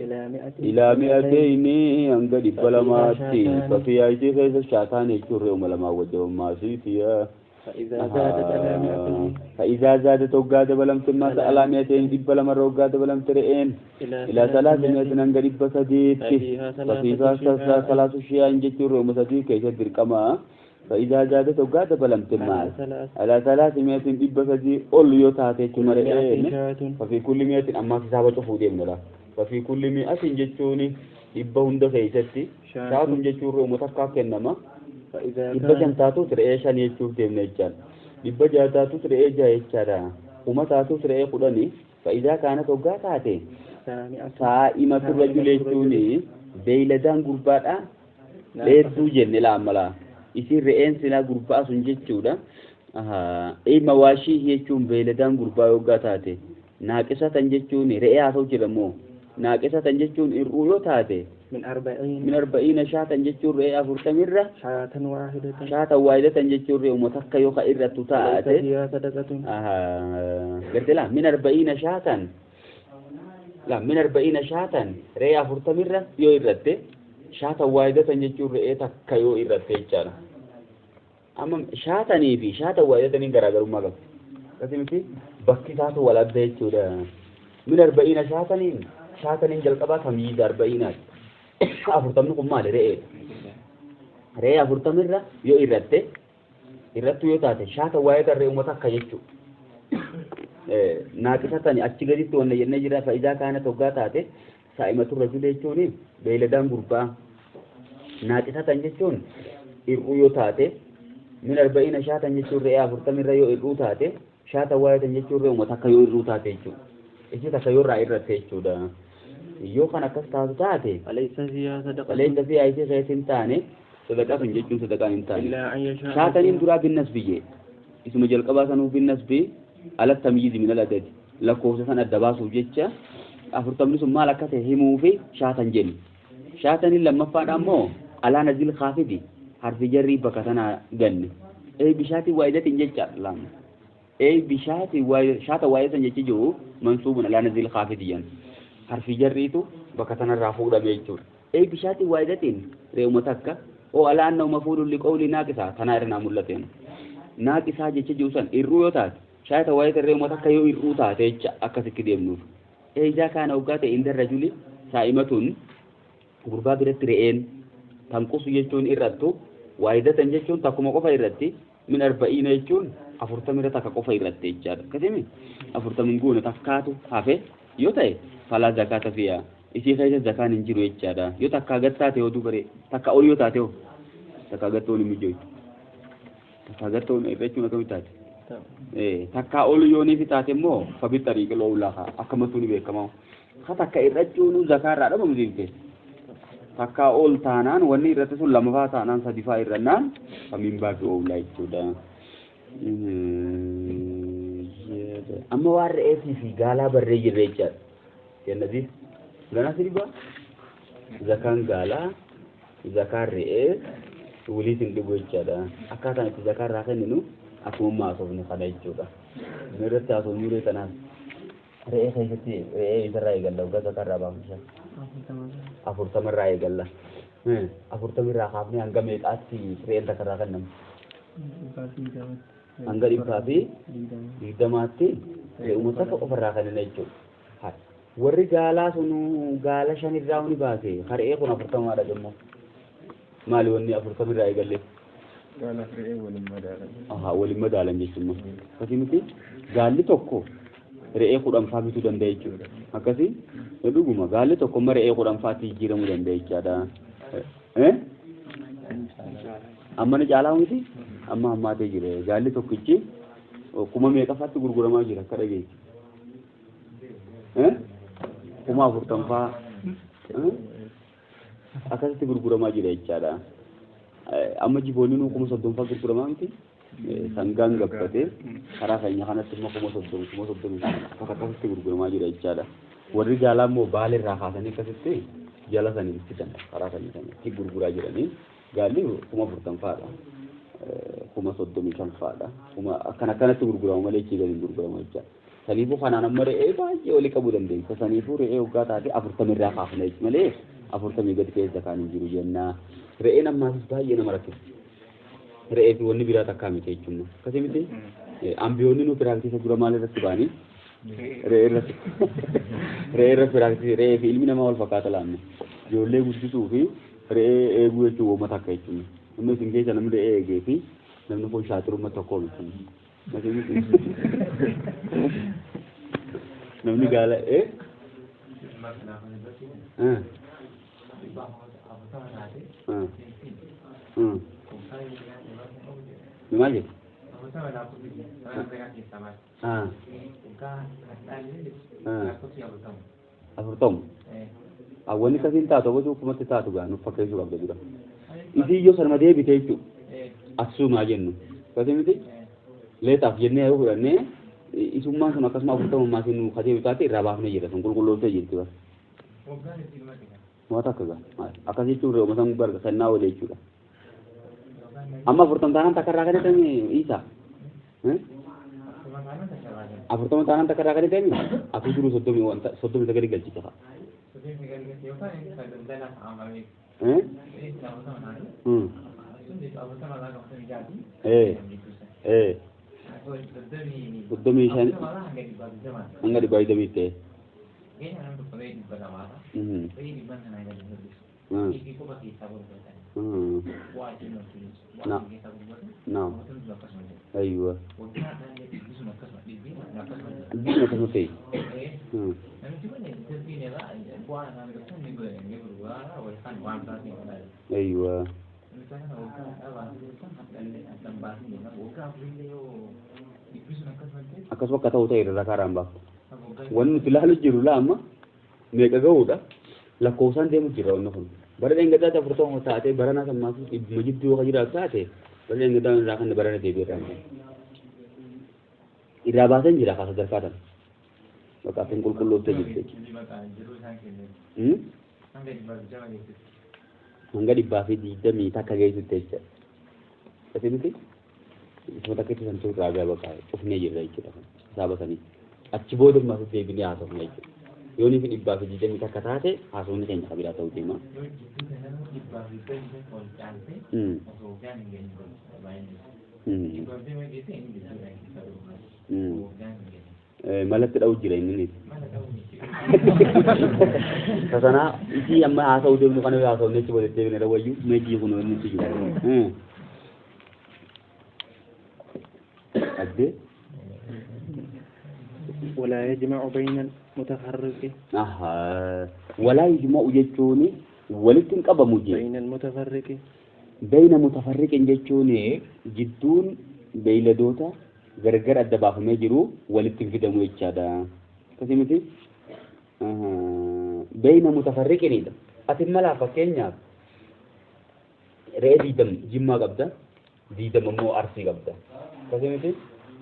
ilaa mi'atayni hanga 200tti fafiyaa ishee keessa shaataan jechuun re'uma lamaa wajjabammaa siifiya فإذا زادت وقا دبلمت ما على 200 200 وقا دبلمت رئين إلى 300 hanga 300tti ففيها ثلاث شيئا jechuun re'uma sadii keessa dirqama. فإذا زادت وقا دبلمت المال على 300 300 أول يوتاتي مرئين ففي كل 100 أما حسابة شوفوا ديمنا لا ففي كل 100 جتوني dhibba hunda keessatti shaatun jechuun re'uma takkaa kennama. 500 taatuus re'ee 5 jechuuf deemna jechaadha. 600 taatuus re'ee 6 jechaadha. 1000 taatuus re'ee 10. فإذا كانت وقا taate saa'imatu rajul jechuun beeyladaan gurbaadha dheedduu jenne laamalaa. Isin re'een silaa gurbaa sun jechuudha. Mawaashii jechuun beeyladaan gurbaa yoggaa taate naaqisatan jechuun re'ee haa ta'u jedhamoo naaqisatan jechuun hir'uu yoo taate من 40 shaatan jechuun re'ee 40 irra shaatan waahidatan jechuun re'uma takka yoo ka irrattu taate gartee laa min 40 shaatan laa min 40 shaatan re'ee 40 irra yoo irratte shaatan waahidatan jechuun re'ee takka yoo irratte jechaadha. Amma shaatanii fi shaatan waahidataniin garaagarummaa qabu. Akkasii miti bakki isaatu wal adda jechuudha. Min 40 shaataniin jalqabaa tamyiiza 40ti. Afurtamni kun maali re'eedha. Re'ee afurtamirra yoo irratte irrattu yoo taate shaata waa'ee tarree uummata akka jechuudha. Naaqisatani achi gaditti wanna jennee jira faayidaa kaana toggaa taate saa'imatu rajul jechuun beeyladaan gurbaa naaqisatan jechuun hir'uu yoo taate min arba'iina shaatan jechuun re'ee afurtamirra yoo hir'uu taate shaata waa'ee jechuun re'ee uummata akka yoo hir'uu taate jechuudha. Ishee takka yoo irraa irratte jechuudha. Yoo kan akkas taatu taate فليس فيها صدقة فليس فيها isii keessa hin taane sadaqaa sun jechuun sadaqaan hin taane. إلا أن يشاء Shaataniin duraa binnasbi isuma jalqabaa sanuu binnasbi ala tamyiizi min al-adadi lakkoofsa san adda baasuuf jecha afurtamni sun maal akka ta'e himuu fi shaatan jenni. Shaataniin lammaffaadha ammoo alaa nazil kaafidi harfi jarrii bakka tanaa ganne. Ee bishaatiin waayidatiin jecha laama. Ee bishaatiin shaata waayidatan jechi jiru mansuubun alaa nazil kaafidi jenna. Harfi jarriitu bakka tanarraa fuudhame jechuudha. Ee bishaatiin waayidatiin re'uma takka oo alaa annahu mafuudhun liqawli naaqisaa tanaa irra naa mul'ateen. Naaqisaa jecha jiru san irruu yoo taate shaata waayidatan re'uma takka yoo irruu taate jecha akkasitti deemnuuf. Ee ijaa kaana hoggaa ta'e inda rajuli saa'imatuun gurbaa biratti re'een tanqusu jechuun irrattu waayidatan jechuun takkuma qofa irratti min arba'iina jechuun afurtamirra takka qofa irratti jechaadha. Akkasimi afurtamin guune takkaatu hafe yoo ta'e falaa zakaata fiyaa isii keessa zakaan hin jiru jechaadha. Yoo takkaa gad taate yoo dubaree takka ol yoo taate hoo takkaa gad ta'uun hin mijoitu. Takkaa gad ta'uun irra akkamitti taate? Takkaa ol yooniif taate immoo fabi xariiqa loowlaa haa akkamattuu ni beekamaa. Ha takka irrachuun zakaa irraa dhabamu deemte. Takkaa ol taanaan wanni irratti sun lamafaa taanaan sadifaa irrannaan kamiin baatu oolaa jechuudha. Amma waan re'eetii fi gaalaa barree jirre jechaadha. Jannati ganaa sirba zakaan gaalaa zakaan re'ee waliis hin dhibu jechaadha. Akkaataan itti zakaa irraa kenninu akkuma amma haasofne kana jechuudha. Inni irratti haasofnu ree kanaaf re'ee keessatti re'ee isarraa eegalla waggaa zakaa irraa baafnu afurtamarraa eegalla. Afurtamirraa kaafnee hanga meeqaatti re'een takka irraa kennamu? Hanga 120tti re'uma takka qofarraa kennina jechuudha. Warri gaalaa sun gaala shanirraa ni baase re'ee kun afurtamaadha jemmoo. Maali wanni afurtamirraa eegalle? Gaalaaf re'ee waliin madaalan. Aha waliin madaalan jechuudha. Akkasii miti gaalli tokko re'ee kudhanfaa bituu danda'a jechuudha. Akkasii dhuguma gaalli tokko amma re'ee kudhanfaatti jijjiiramuu danda'a jechaadha. Amma ni caalaa miti amma hammaatee jira. Gaalli tokkichi kuma meeqafaatti gurguramaa jira akka dhageessi. 40,000 akkasitti gurguramaa jira jechaadha. Amma jiboonni nuu 30,000 gurguramaa miti. Sangaan gabbatee karaa keenya kanatti immoo 30,000 35,000 akkasitti gurguramaa jira jechaadha. Warri gaalaa immoo baala irraa kaasanii akkasitti jala sanii fidan karaa keenya sanatti gurguraa jiranii gaalli 40,000 fa'aadha. 35,000 fa'aadha. Akkana akkanatti gurguramu malee achii gadi hin gurguramu jechaadha. Saniifuu kanaan amma re'ee baay'ee olii qabuu dandeessa. Saniifuu re'ee waggaa taate 40 irraa kaafna jechuudha malee 40 gadi keessa kaan hin jiru jenna. Re'een ammaasis baay'ee nama rakkisa. Re'ee fi wanni biraa takkaa miti jechuudha. Akkasii miti ambiyoonni nu piraaktiisa dura maal irratti ba'anii? Re'ee irratti. Re'ee irratti piraaktiisii re'ee fi ilmi namaa wal fakkaata laanne. Ijoollee guddisuu fi re'ee eeguu jechuun uummata akka jechuudha. Amma isin keessa namni re'ee eegee fi namni kun shaaxirummaa tokko miti. Akkasii miti. Namni gaala Maal jedhu? Afurtamu. Wanni akkasiin taatu gosa akkumatti taatu gaa nuuf fakkeessuu qabda dura. Isii iyyoo sanuma deebite jechuudha. Asumaa jennu. Akkasii miti? Leetaaf jennee yoo fudhannee isummaan sun akkasuma afurtamummaa siin nu kateebu taate irraa baafnee jira sun qulqulloomtee jirti bara. Waan takka gaa akkas jechuun re'uma san barga sannaa oole jechuudha. Amma afurtam taanaan takka irraa kan jedhame Isa. Afurtama taanaan takka irraa kan jedhame atuu duruu 39 galchite fa'a. 35 hanga 120 ta'e. نعم أيوة بيسنا كسمة تي أيوة akkasuma akka ta'u ta'e irraa karaan baaftu. Wanni nuti ilaalu jiru lama meeqa ga'uudha lakkoofsaan deemu jira wanni kun. Bara dheengaddaatti 40 taatee barana sammaas dhibbuma jidduu yoo jiraatu taate bara dheengaddaa irraa kan barana deebi'ee irraa irraa baasan jira kaasa sadarkaa tan. Bakka afin qulqullooftee jirti jechuudha. Hanga 121 geessutti jechuudha. Kasi miti? Isuma takka itti santuu irraa gaba cufnee jirra jechuudha. Hisaaba sanii. Achi booda ammas deebinee haasofna jechuudha. Yoo inni 121 taate haasofni keenya kabiraa ta'uu deema. Malatti dha'u jira inni. Tasanaa isii amma haasa'uu deemnu kana haasofne achi booda deebinee wayyuu meejii kun inni jiru. أدي ولا يجمع بين المتفرق ولا يجمع جتوني ولكن قبل مجي بين المتفرق بين متفرق جتوني جدون بيلدوتا غرغر الدباف مجرو ولكن في دمو يتشادا كسمتي بين متفرق نيدا أتم لا فكينيا رأي دم جمّا قبدا دي دم مو أرسي قبدا كسمتي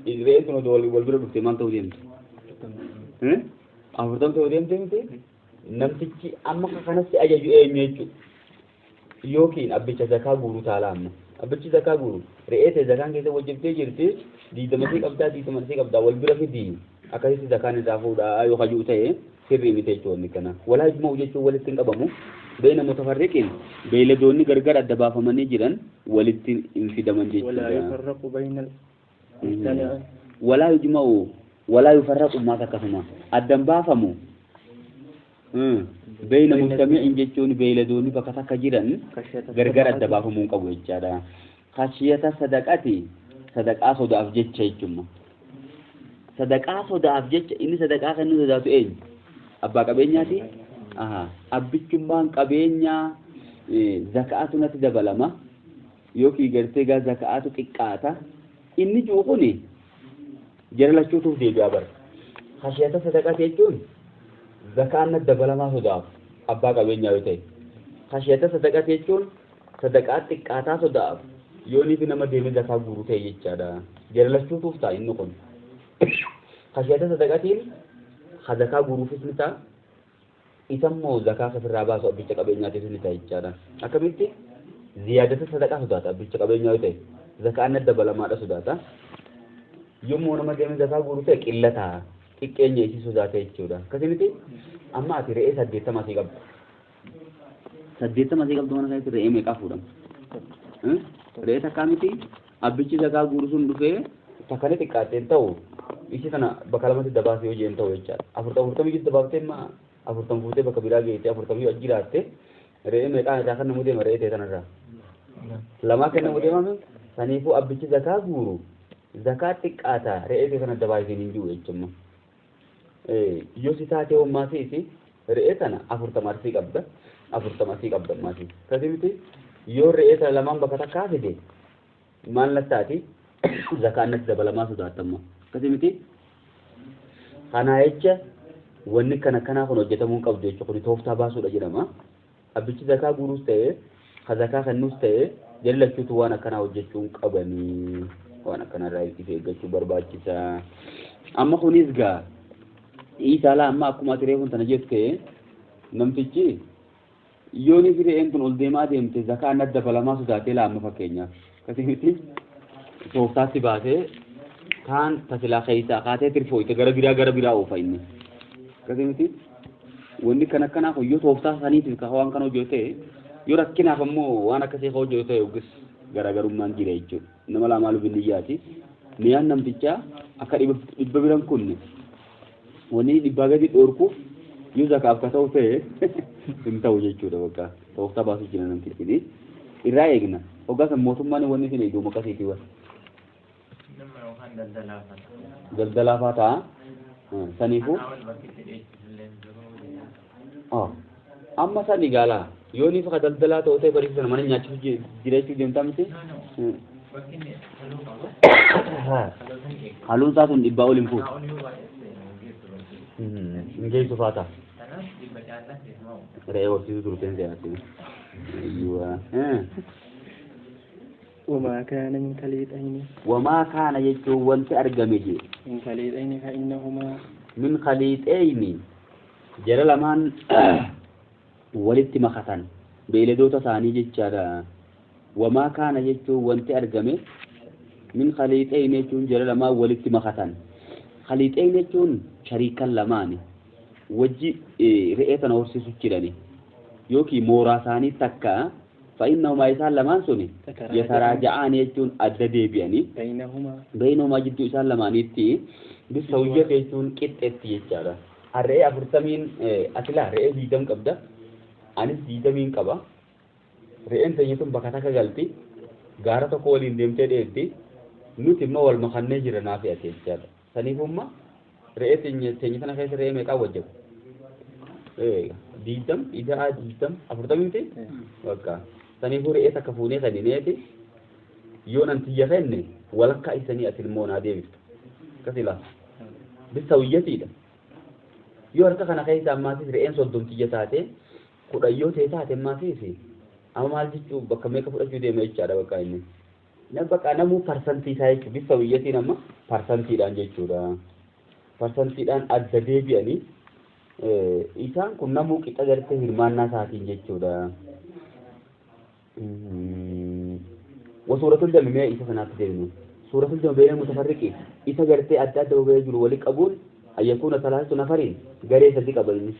re'een sun odoo wal bira dhufte maal ta'uu deemti? 40 ta'uu deemte miti? Namtichi amma kanatti ajaju eenyu jechuudha. Yookiin abbicha zakaa guuru taala amma. Abbichi zakaa guuru re'ee ta'e zakaan keessa wajjibtee jirti 20 sii qabdaa 20 sii qabdaa wal bira fidi akkasitti zakaan irraa fuudhaa yoo hajuu ta'e sirrii miti jechuudha kana. Walaa ijma'u jechuun walitti hin qabamu. Beeyna mutafarriqiin beeyladoonni gargar adda baafamanii jiran walitti hin fidaman jechuudha. ولا يفرق بين ولا يجمع ولا يفرق ما تكفما أدم بافمو بين مجتمع جتون بيلدوني بكتا كجيران غرغر أدم بافمو قبو جادا خشية صدقاتي صدقاء صدق أفجت شيء صدقاء صدق أفجت إني صدقاء كنو صدقاء إيه أبا كبينياتي أبيكم كبينيا زكاة نتدبلما يوكي غرتيغا زكاة تكاتا inni jiru kuni jara lachuutuuf deebi'aa bara. Khashiyata sadaqaa jechuun zakaan dabalamaa sodaaf abbaa qabeenyaa yoo ta'e. Khashiyata sadaqaa jechuun sadaqaa xiqqaataa sodaaf yoonii fi nama deemee zakaa guuru ta'e jechaadha. Jara lachuutuuf ta'a inni kun. Khashiyata sadaqaatiin zakaa guuruufis ni ta'a. Isammoo zakaa ofirraa baasu abbicha qabeenyaatiifis ni ta'a jechaadha. Akkamitti ziyaadata sadaqaa sodaata abbicha qabeenyaa yoo ta'e. Zakaan dabalamaadha sodaata. Yommuu nama deemee zakaa guuru ta'e qillataa xiqqeenya isii sodaata jechuudha. Akkasumatti amma ati re'ee 80 asii qabdu. 80 asii qabdu mana keessatti re'ee meeqaa fuudhama? Re'ee takkaa miti abbichi zakaa guuru sun dhufee takkanii xiqqaattee ta'u ishee kana bakka lamatti dabaasee hojii hin ta'u jechaadha. 40 jiru dabaaftee imma 40 fuutee bakka biraa geessee 40 yoo jiraatte re'ee meeqaa irraa kan namu deema re'ee ta'e sanarraa. Lamaa kan namu deema saniifuu abbichi zakaa guuru zakaa xiqqaataa re'ee ta'e sana dabaasee hin jiru jechuudha. Yoo si taatee hommaa siisi re'ee sana 40 arsii qabda 40 asii qabda ammaasi. Akkasumatti yoo re'ee sana lamaan bakka takkaa fide maal lattaati zakaan natti dabalamaa sodaatama. Akkasumatti kanaa jecha wanni kana kanaa kun hojjetamuu hin qabdu jechuudha. Kun tooftaa baasuudha jedhama. Abbichi zakaa guuruus ta'e zakaa kennuus ta'e jala lachuutu waan akkanaa hojjechuu hin qabanii waan akkanarraa itti eeggachuu barbaachisa. Amma kunis gaa Isaa amma akkuma ati reefuun tana jette namtichi yoo ni re'een tun ol deemaa deemte zakaan natti dabalamaa sodaatee laamma fakkeenyaaf. Akkasumatti tooftaatti baasee kaan tasilaa keessaa kaatee tirfooyte gara biraa oofa inni. Akkasumatti wanni kan akkanaa kun yoo tooftaa saniitiif ka waan kana hojjetu ta'e yoo rakkinaaf ammoo waan akkasii ka hojjetu ta'e yookiis garaagarummaan jira jechuudha. Nama lamaa lubiniyyaati. Miyaan namtichaa akka dhibba biran kunne wanni dhibbaa gadi dhoorkuuf yoo zakaaf ka ta'u ta'e hin ta'u jechuudha bakka. Tooftaa baasuu jira namtichi. Irraa eegna. Hoggaa san mootummaan wanni isin eegdu akkasiiti waan. Nama yookaan daldalaaf ta'a. Daldalaafaa ta'a. Saniifuu. Kanaa ol bakki itti dheechisullee hin jiru. Amma sani gaalaa yoo ni faqa daldalaa ta'u ta'e bariisa mana nyaachisuu jiraachuu deemtaa miti. No, no. Bakki inni haluu qabu. Haluu san eegu. Haluun isaa sun dhibbaa ol hin fuutu. Kanaa ol yoo baay'ate hin geessu bakki. Hin geessu faa ta'a. Kanaaf dhibba caalaa keessumaa uumu. Re'ee horsiisuu turteen seenatti. Ayyuwa. وما كان من خليطين Wamaa kaana jechuun wanti argame jee. من خليطين فإنهما Min khaliixeeyni jara lamaan walitti makatan beeyladoota isaanii jechaadha. Wamaa kaana jechuun wanti argame min khaliixeeyni jechuun jara lamaan walitti makatan. Khaliixeeyni jechuun shariikan lamaani wajji re'ee tana horsiisu jirani yookiin mooraa isaanii takka fa'innahumaa isaan lamaan suni yataraaja'aan jechuun adda deebi'anii بينهما Beeynomaa jidduu isaan lamaaniitti bisawiyya jechuun qixxeetti jechaadha. Re'ee 40 atilaa re'ee 20 qabda. Anis 20 qaba. Re'een teenya tun bakka takka galti. Gaara tokko waliin deemtee dheetti. Nuti immoo wal makannee jira naaf ati jechaadha. Saniifummaa re'ee teenya tana keessa re'ee meeqaa wajjabu? 20 ija'a 20 40 miti? Bakka. Saniifuu re'ee takka fuunee kanineeti. Yoo nan tiyya kenne walakkaa isanii ati ilmoo naa deebiftu. Akkas ilaa. Bisawiyyatiidha. Yoo harka kana keessa ammaatis re'een 30 tiyya taate 10 yoo ta'e taate ammaatiis amma maal jechuu bakka meeqa fudhachuu deema jechaadha bakka inni. Na bakka namuu parsantii isaa jechuudha. Bisawiyyatiin amma parsantiidhaan jechuudha. Parsantiidhaan adda deebi'anii isaan kun namuu qixa gartee hirmaannaa isaatiin jechuudha. وسورة الجمع ما إذا سنات دينه سورة الجمع بين المتفرقين إذا جرت أدى أدى بيجر ولي قبول أن يكون 3 نفرين جري صديق قبلني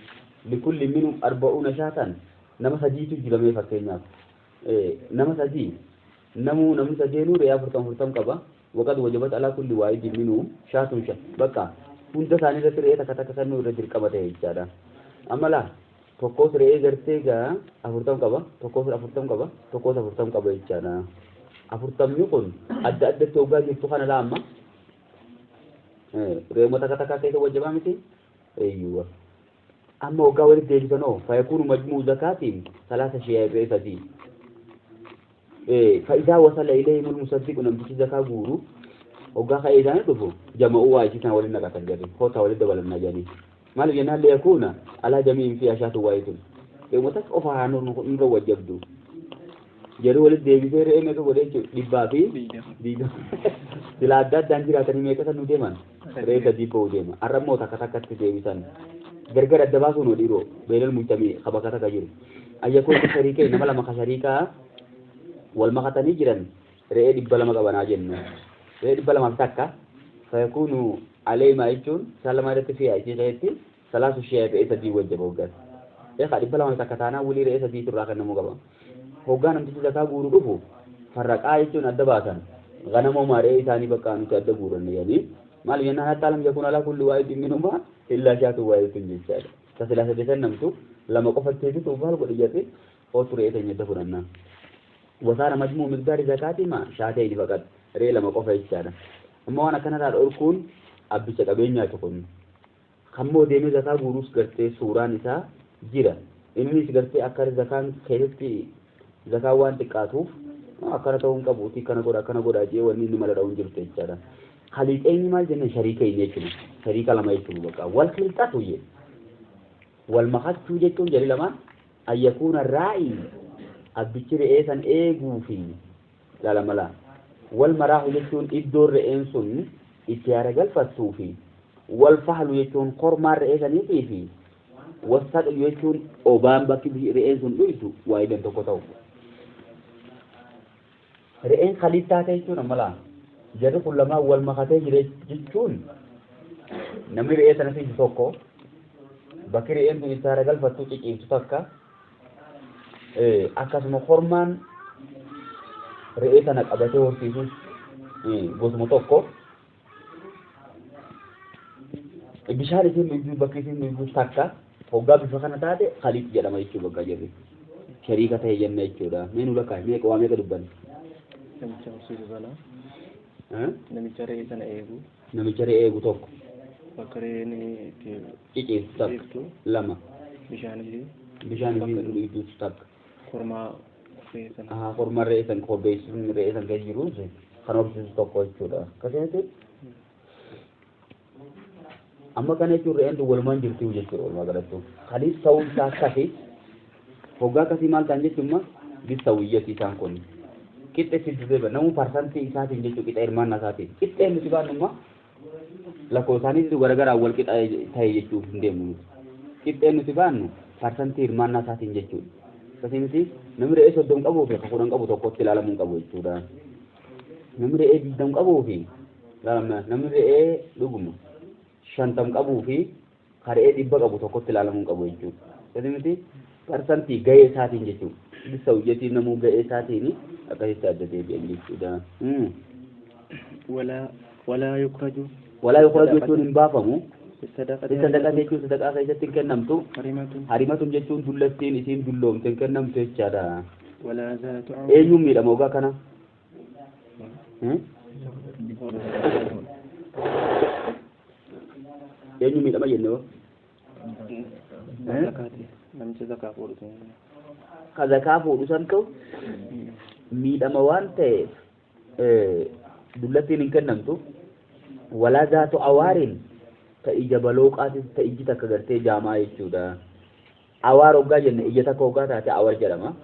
لكل منهم 40 شاة نما سجيت جلمي فكينا نما سجي نمو نما سجينو ريا فرتم فرتم كبا وقد وجبت على كل واحد منهم شاة شاة بقى كنت ثاني رأي تكتا كسر رجل كبا تهيجارا أما لا tokkos re'ee gartee gaa 40 qaba tokkos 40 qaba tokkos 40 qaba jechaadha. 40 kun adda addatti hoggaa jirtu kana laa amma re'ee takka takka keessa wajjabaa miti eeyyuwa amma hoggaa walitti deebisanoo fayakuunu majmuu zakaatiin 3 shiyaa re'ee 3 fa'idaa wasala ilayhim almusaddiqu namtichi zakaa guuru hoggaa ka'ee isaanii dhufu jama'uu waa isii sana waliin naqatan jedhanii kootaa walitti dabalannaa jedhanii maal jennaan liyakuuna alaa jamiin fi ashaatu waayitun re'ee takka qofa haa nurra wajjabdu jedhu walitti deebisee re'ee meeqa godhee jechuudha 120 sila adda addaan jiraatanii meeqa san nu deeman re'ee 3 ba'uu deema har'a immoo takka takkatti deebisan gargar adda baasuun dhiiroo beelal mujtamii ka bakka takka jiru ayyakoon shariikee nama lama ka shariikaa wal makatanii jiran re'ee 200 qabanaa jennu re'ee 201 fayakuunu aleemaa jechuun isaan lama irratti fi'a isii keessatti 3 shiyaa re'ee 3 wajjaba hoggaas eegaa 201 taanaa walii re'ee 3 irraa kennamuu qaba. Hoggaa namtichi zakaa guuruu dhufu farraqaa jechuun adda baasan ganamoo re'ee isaanii bakka nuti adda guuranne jedhanii maal jennaan hattaa lam yakun alaa kulli waahidin minhumaa illaa shaatu waahidun jechaadha. Tasilaa saddeetan namtu lama qofatti hedduu maal godhi jedhee ootu re'ee teenya adda fudhannaa. Wasaara majmuu miqdaari zakaatii maa shaatee inni faqat re'ee lama qofa jechaadha. Amma waan akkanarraa dhorkuun abbicha qabeenyaa tokko kammoo deemee zakaa guuruus gartee suuraan isaa jira. Innis gartee akka zakaan keessatti zakaa waan xiqqaatuuf akkana ta'uu hin qabuuti kana godha akkana godha jee wanni inni mala dha'uun jirtu jechaadha. Khaliixeenyi maal jennaan shariika inni jechuudha. Shariika lama jechuudha bakka wal khilxatu jee wal makachuu jechuun jari lamaan ayyakuuna raa'i abbichi re'ee san eeguu fi lala wal maraahu jechuun iddoon re'een sun itti haara galfattuu fi wal fahlu jechuun kormaan re'ee saniitii fi wasaqu jechuun obaan bakki re'een sun dhuytu waayidan tokko ta'u. Re'een khaliif taate jechuun amma laa jarri kun lamaan wal makatee jire jechuun namni re'ee sana fiisu tokko bakki re'een sun itti haara galfattu ciciibsu takka akkasuma kormaan re'ee sana qabatee horsiisus gosuma tokko bishaan isiin dhugdu bakki isiin dhugdu takka hoggaa bifa kana taate khaliif jedhama jechuu bakka jirri. Shariika ta'e jenna jechuudha. Mee nu lakkaa'e meeqa waa meeqa dubbanne? Namicha horsiisu sana. Namicha re'ee sana eegu. Namicha re'ee eegu tokko. Bakka re'een itti ciciistu takka. Lama. Bishaan ishee. Bishaan ishee dhugdu takka. Kormaa re'ee sana. Kormaa re'ee sana korbeessuun re'ee sana keessa jiru kan horsiisu tokko jechuudha. Akkasitti amma kana jechuun re'een walumaan jirti jechuudha walumaa galatti. Kanis ta'uun isaa akkasi hoggaa akkasii maal ta'an jechuun bisawiyyati isaan kun. Qixxe siddisee namuu parsantii isaatiin jechuun qixa hirmaannaa isaatiin. Qixxee nuti baannummaa lakkoo isaaniitu garagaraa wal qixa ta'e jechuuf hin deemnu nuti. Qixxee nuti baannu parsantii hirmaannaa isaatiin jechuudha. Akkasii miti namni re'ee 30 qabuu fi 10 qabu tokkotti ilaalamuu hin qabu jechuudha. Namni re'ee 20 qabuu fi namni re'ee dhuguma 50 qabuu fi re'ee 100 qabu tokkotti ilaalamuu hin qabu jechuudha. Akkasii miti parsantii gahee isaatiin jechuudha. Bisawiyyati namuu gahee isaatiin akkasitti adda deebi'an jechuudha. Walaa yukraju. Walaa yukraju jechuun hin baafamu. Sadaqaa jechuun sadaqaa keessatti hin kennamtu. Harimatun jechuun dullattiin isiin dulloomte hin kennamtu jechaadha. Eenyuun miidhama ogaa kana? Eenyuun miidhama jenne hoo? Namicha zakaa fuudhu. Ka zakaa fuudhu santu miidhama waan ta'eef dullattiin hin kennamtu. Walaa zaatu awaariin ta ija balooqaatis ta iji takka gartee jaamaa jechuudha. Awaar hoggaa jenne ija takka hoggaa taate awar jedhama.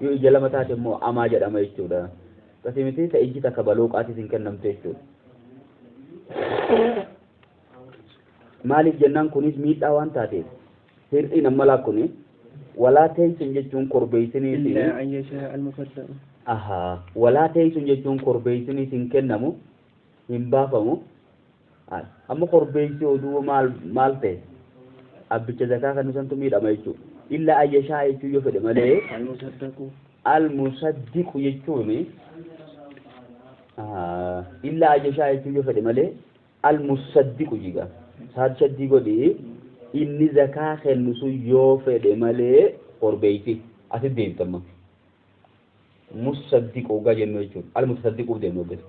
Yoo ija lama taate immoo amaa jedhama jechuudha. Akkasii miti ta iji takka balooqaatis hin kennamtu jechuudha. Maaliif jennaan kunis miidhaa waan taateef hir'iin amma laakkuni walaa teessun jechuun korbeessiniis. Walaa teessun jechuun korbeessiniis hin kennamu hin baafamu. Amma korbeessi oduu maal ta'e abbicha zakaa kan nusantu miidhama jechuudha. Illaa ayyashaa jechuun yoo fedhe malee almusaddiqu jechuun illaa ayyashaa jechuun yoo fedhe malee almusaddiqu jiga saad shaddii godhi inni zakaa kennu sun yoo fedhe malee korbeessi asitti deemtama. Musaddiqu hoggaa jennu jechuudha. Almusaddiquuf deemnu hoggas.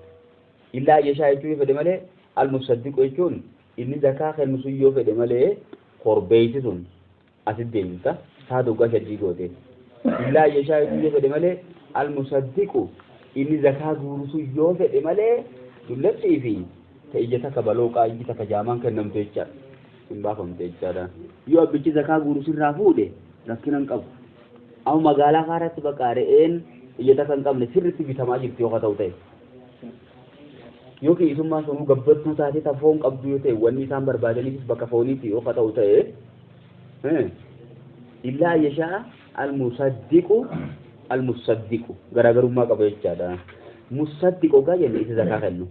Illaa ayyashaa jechuun yoo fedhe malee almusaddiqu jechuun inni zakaa kennu sun yoo fedhe malee korbeessi sun asitti deemta saad hoggaa shaddii goote. Illaa ayyashaa jechuun yoo fedhe malee almusaddiqu inni zakaa guuru sun yoo fedhe malee dullattii fi ta ija takka balooqaa iji takka jaamaan kennamtu jechaadha. Hin baafamte jechaadha. Yoo abbichi zakaa guuru sirraa fuudhe rakkina hin qabu. Amma magaalaa faaratti bakka re'een ija takka hin qabne sirriitti bitamaa jirti yoo ta'u ta'e. Yookiin isummaan sunuu gabbattuu taatee ta foon qabdu yoo ta'e wanni isaan barbaadaniifis bakka fooniiti yoo ta'u ta'e. Illaa ayyashaa almusaddiqu almusaddiqu garaagarummaa qaba jechaadha. Musaddiqu hoggaa jenne isa zakaa kennu.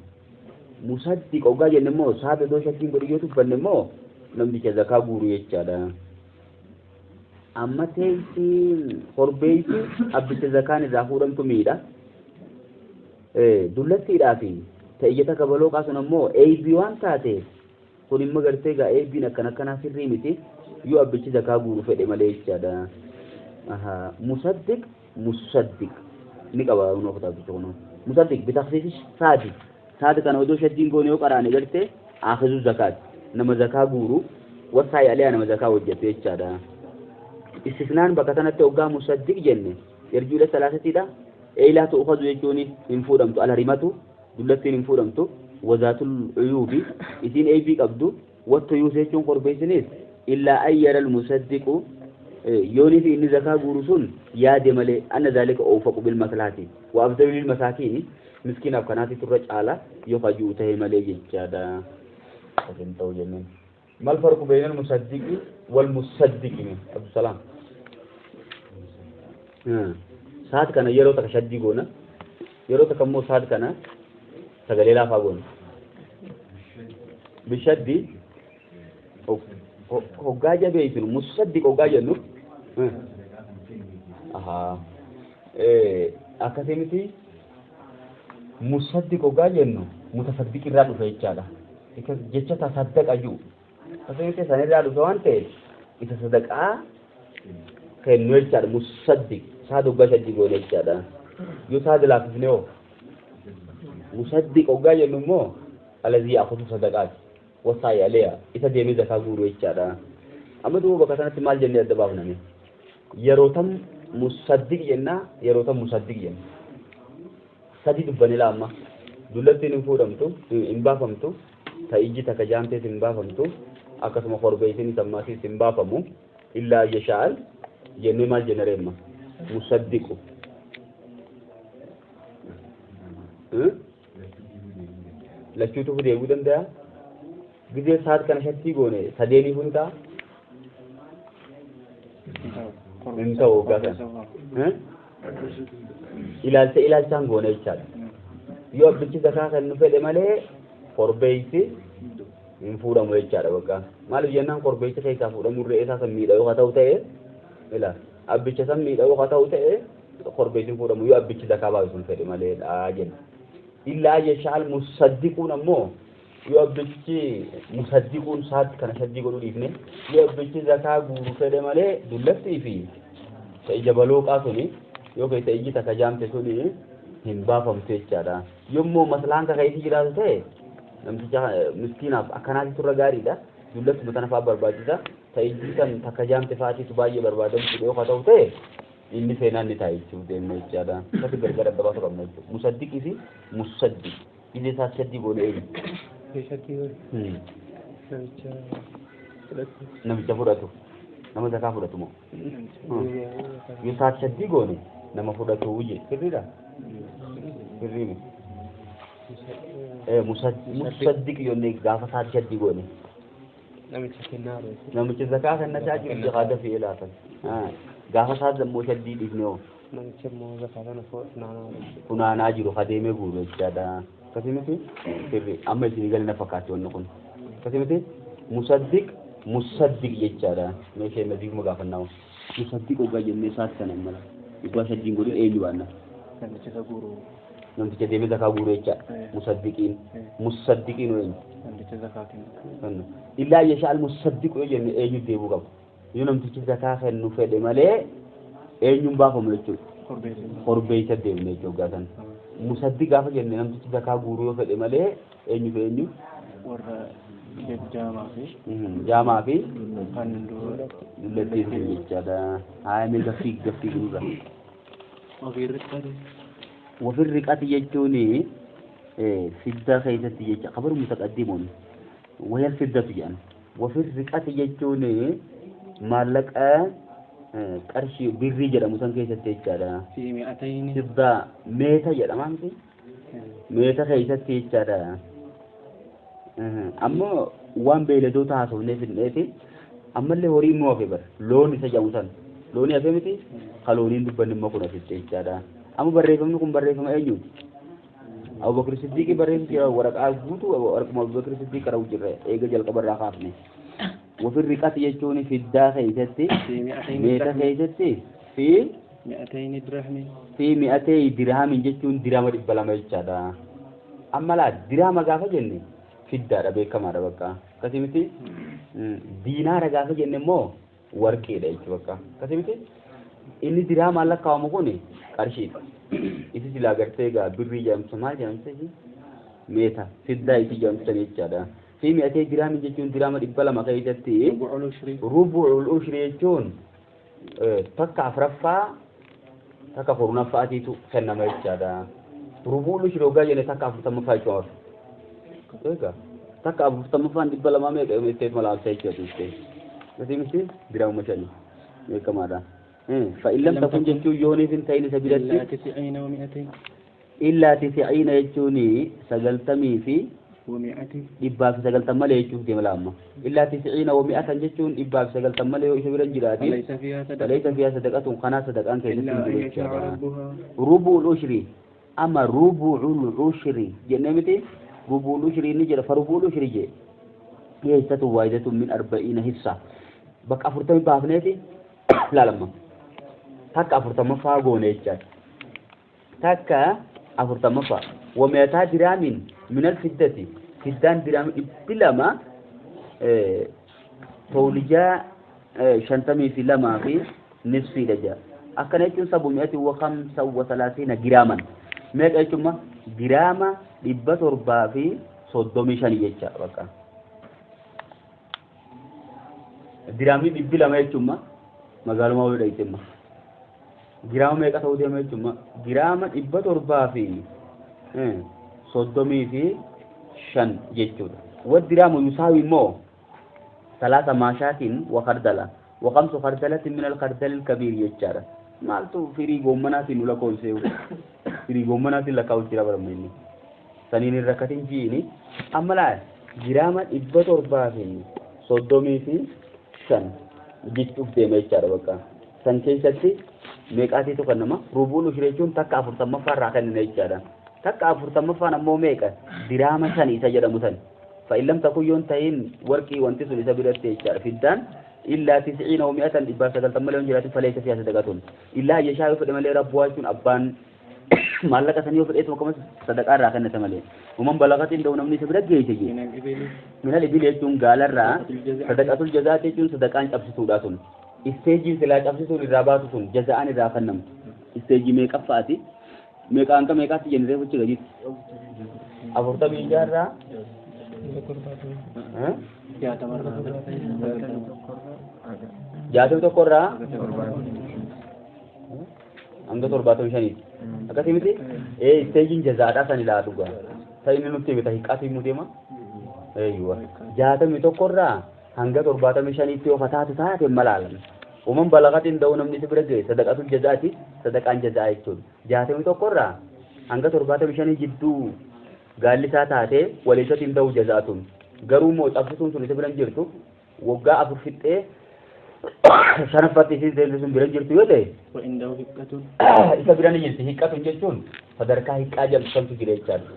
Musaddiqu hoggaa jenne immoo saada iddoo shakkiin godhi yoo tuffanne immoo namticha zakaa guuru jechaadha. Amma teessi korbeessi abbicha zakaan irraa fuudhamtu miidha. Dullattiidhaa fi ta ija takka balooqaa sun ammoo eebii waan taateef kun immoo gartee gaa eebiin akkan akkanaa sirrii miti yoo abbichi zakaa guuru fedhe malee jechaadha. Musaddiq musaddiq ni qaba kunoo kitaabticha kunoo. Musaddiq bitaksiisi saadi. Saadi kana odoo shaddiin goone yoo qaraane gartee aakhizuu zakaati. Nama zakaa guuru wasaa yaalee nama zakaa hojjetu jechaadha. Istisnaan bakka kanatti hoggaa musaddiq jenne yarjuudha salaasatiidha. Eelaa tu'ukhadhu jechuun hin fuudhamtu alharimatu dullattiin hin fuudhamtu wazaatul uyuubi isiin eebii qabdu wattu yuus jechuun korbeessinis illaa ayyara almusaddiqu yoonii fi inni zakaa guuru sun yaade malee anna zaalika oofaqu bilmaslaati wa afdalu lilmasaakiini miskiinaaf kanaati turra caala yoo fajuu ta'e malee jechaadha. Asin ta'u jenneen. Mal farqu bayna almusaddiqi wal musaddiqi Abdusalaam. Saat kana yeroo takka shaddii goona yeroo takka immoo saat kana sagalee laafaa goona. Bishaddi hoggaa jabeessinu musaddiq hoggaa jennu akkasii miti musaddiq hoggaa jennu mutasaddiq irraa dhufe jechaadha. Jecha tasaddaqa jiru akkasii miti sanirraa dhufe waan ta'eef isa sadaqaa kennu jechaadha musaddiq. Saad hoggaa shaddii goone jechaadha. Yoo saad laaffifne hoo musaddiq hoggaa jennu immoo alazii ya'khudhu sadaqaati wasaa'i aleeha isa deemee zakaa guuru jechaadha. Amma duuba bakka sanatti maal jennee adda baafname? Yeroo tam musaddiq jenna, yeroo tam musaddiq jenna. Sadi dubbanne laa amma. Dullattiin hin fuudhamtu, hin baafamtu, ta ijji takka jaamtees hin baafamtu, akkasuma korbeeysiin sammaasiis hin baafamu, illaa yashaa'al jennee maal jenna reemma? Musaddiqu. Lachuutu deebuu danda'a. Gizee saat kana shattii goone sadeeniif hin ta'a. Hin ta'u hoggaa sana. Ilaalcha ilaalchaan goone jechaadha. Yoo abbichi zakaa kennu fedhe malee korbeeysi hin fuudhamu jechaadha bakka. Maaliif jennaan korbeeysi keessaa fuudhamu re'ee isaa san miidha yoo haa ta'u ta'e ila abbicha san miidha yoo haa ta'u ta'e korbeeysi hin fuudhamu yoo abbichi zakaa baasu sun fedhe maleedha jenna. Illaa yashaal musaddiquun ammoo yoo abbichi musaddiquun saat kana shaddii godhuu dhiifne yoo abbichi zakaa guuru fedhe malee dullattii fi ta ija balooqaa suni yoo keessa ijji takka jaamte suni hin baafamtu jechaadha. Yommuu masalaan ka keessa jiraatu ta'e namticha miskiinaaf akkanaatti turra gaariidha. Dullattuma tana fa'aa barbaachisa. Ta ijji san takka jaamte fa'aatiitu baay'ee barbaadamtu yoo ta'u ta'e inni seenaan ni ta'a jechuuf deemna jechaadha. Akkasi gargar adda baasuu qabna jechuudha. Musaddiqii fi musaddiq. Gizee isaa shaddii goone eenyu? Shaddii goone. Namicha fudhatu. Namicha fudhatu. Nama zakaa fudhatu moo? Yoo isaa shaddii goone nama fudhatu wuje. Sirriidha? Sirrii miti. Musaddiq jennee gaafa isaa shaddii goone. Namicha kennaa jiru. Namicha zakaa kennataa jiru jahaada fi ilaatan. Gaafa isaa immoo shaddii dhiifne hoo? Namicha immoo zakaa kana funaanaa jiru. Funaanaa jiru adeemee guuru jechaadha. Akkasii miti sirri amma isinii gadi na fakkaatti wanni kun. Akkasii miti musaddiq musaddiq jechaadha. Meeshee nadiifuma gaafannaa. Musaddiq hoggaa jennee isaatti sana mala. Dhugaa shaddiin godhin eenyu baanna? Namicha isa guuru. Namticha deemee zakaa guuru jechaadha. Musaddiqiin. Musaddiqiin eenyu? Namticha zakaa kennu. Illaa yashaal musaddiqu yoo jenne eenyu deebuu qaba? Yoo namtichi zakaa kennu fedhe malee eenyuun baafamu jechuudha. Korbeessa deemne jechuudha hoggaa sana. Musaddiq gaafa jenne namtichi zakaa guuruu yoo fedhe malee eenyu fi eenyu? Warra jaamaa fi jaamaa fi kan dullattii sun jechaadha. Haa mee gaffii gaffii gurra. Wafirri riqati jechuun fiddaa keessatti jecha kabaru mutaqaddimuun wayal fiddatu jedhan. Wafirri riqati jechuun maallaqa qarshii birrii jedhamu san keessatti jechaadha. Fiddaa meeta jedhama miti? Meeta keessatti jechaadha. Ammoo waan beeyladoota haasofnee fidneeti ammallee horii immoo hafe bara loon isa jedhamu san loonii hafe miti ka looniin dubbanni immoo kun hafitte jechaadha. Amma barreeffamni kun barreeffama eenyuuti? Abubakar Siddiiqii barreessu jira waraqaa guutuu waraquma Abubakar Siddiiq qara'u jirra eega jalqaba irraa kaafne. Wafirri riqati jechuun fiddaa keessatti meeta keessatti fi fi mi'atee dirhamin jechuun dirhama 200 jechaadha. Amma laa dirhama gaafa jenne fiddaadha beekamaadha bakka. Akkasii miti diinaara gaafa jenne immoo warqeedha jechuudha bakka. Akkasii miti inni dirhamaan lakkaa'amu kun qarshiidha. Isi silaa gartee egaa birrii jedhamtu maal jedhamtu meeta fiddaa isi jedhamtu san jechaadha. Fi mi'atee dirhamin jechuun dirhama 200 keessatti rubu'ul ushri jechuun takka afuraffaa takka kurnaffaatiitu kennama jechaadha. Rubu'ul ushri hoggaa jenne takka afurtammaffaa jechuudha. Egaa takka afurtammaffaan 200 meeqa itteet malaalcha jechuudha. Akkasii miti dirhama 5 beekamaadha. فإن لم تكن جتشو يوني في انتين سبيلتي إلا 90 و200 إلا 90 جتشوني سجلتمي في و100 إبا في سجلتم مالي يجوف دي ملامة إلا 90 و100 جتشون إبا في سجلتم مالي يشوف رنجلاتي فليس فيها صدقة فليس فيها صدقة خنا صدقة أنك إلا أن يشاء ربها ربع العشر أما ربع العشر جنمتي ربع العشر نجر فربع العشر جي هي حصة واحدة من 40 حصة بك أفرتمي بافنيتي لا لما takka afurtammaffaa goone jechaadha. Takka afurtammaffaa. Wameetaa diraamin minal fiddati. Fiddaan diraami 200 toolijaa 52 fi nisfiidha jedha. Akkana jechuun 735 giraaman. Meeqa jechuun giraama 735 jecha bakka. Diraamni 200 jechuun magaaluma wayii dhayitema. Giraama meeqa ta'uu deema jechuun giraama 735 jechuudha. Wadiraamu yusaawi immoo 3 maashaatiin wa khardala wa 5 khardalatin min al-khardal al-kabiir jechaadha. Maaltu firii goommanaatiin nu lakkoofsee firii goommanaatiin lakkaa'u jira baramne inni. Saniin hin rakkatin jiini amma laa giraama 735 jechuuf deema jechaadha bakka. San keessatti meeqaatiitu kennama? Rubuun ushri jechuun takka 40ffaa irraa kennina jechaadha. Takka 40ffaan ammoo meeqa? Diraama 5 isa jedhamu san. فإن لم تكن ينتهين ورقي وانتسو لسبيلت jechaadha. Fiddaan إلا 90 و100 990 مليون جرات فليس فيها صدقة. إلا يشاء فدم لي رب واجون أبان maallaqa sanii yoo fedheetuma akkasumas sadaqaa irraa kennata malee. Uuman balaqatiin da'u namni isa bira geesse jee. Minal ibili jechuun gaalarraa sadaqatul jazaati jechuun sadaqaan cabsituudha sun. Isteejiin silaa cabsituun irraa baatu sun jaza'aan irraa kennamtu. Isteejii meeqaffaati? Meeqa hanga meeqaatti jennee reefuchi gaditti? 46 irraa 61 irraa hanga 75. Akkasii miti? Isteejiin jazaadhaa san ilaa dhugaa. Sa inni nutti hime hiqqaatii himuu deema? Eeyyuwa. 61 irraa hanga 75tti yoo fataatu taate malaalan. Uuman balaqatiin da'uu namni isa bira ga'e sadaqatul jazaati sadaqaan jazaa jechuudha. 61 irraa hanga 75 jidduu gaalli isaa taatee waliisatiin da'uu jazaatun. Garuu immoo cabsituun sun isa bira hin jirtu waggaa 4 fixxee shanaffaatti isiin seente sun bira hin jirtu yoo ta'e isa bira ni jirti. Hiqqatun jechuun sadarkaa hiqqaa jedhamtu santu jira jechaadha.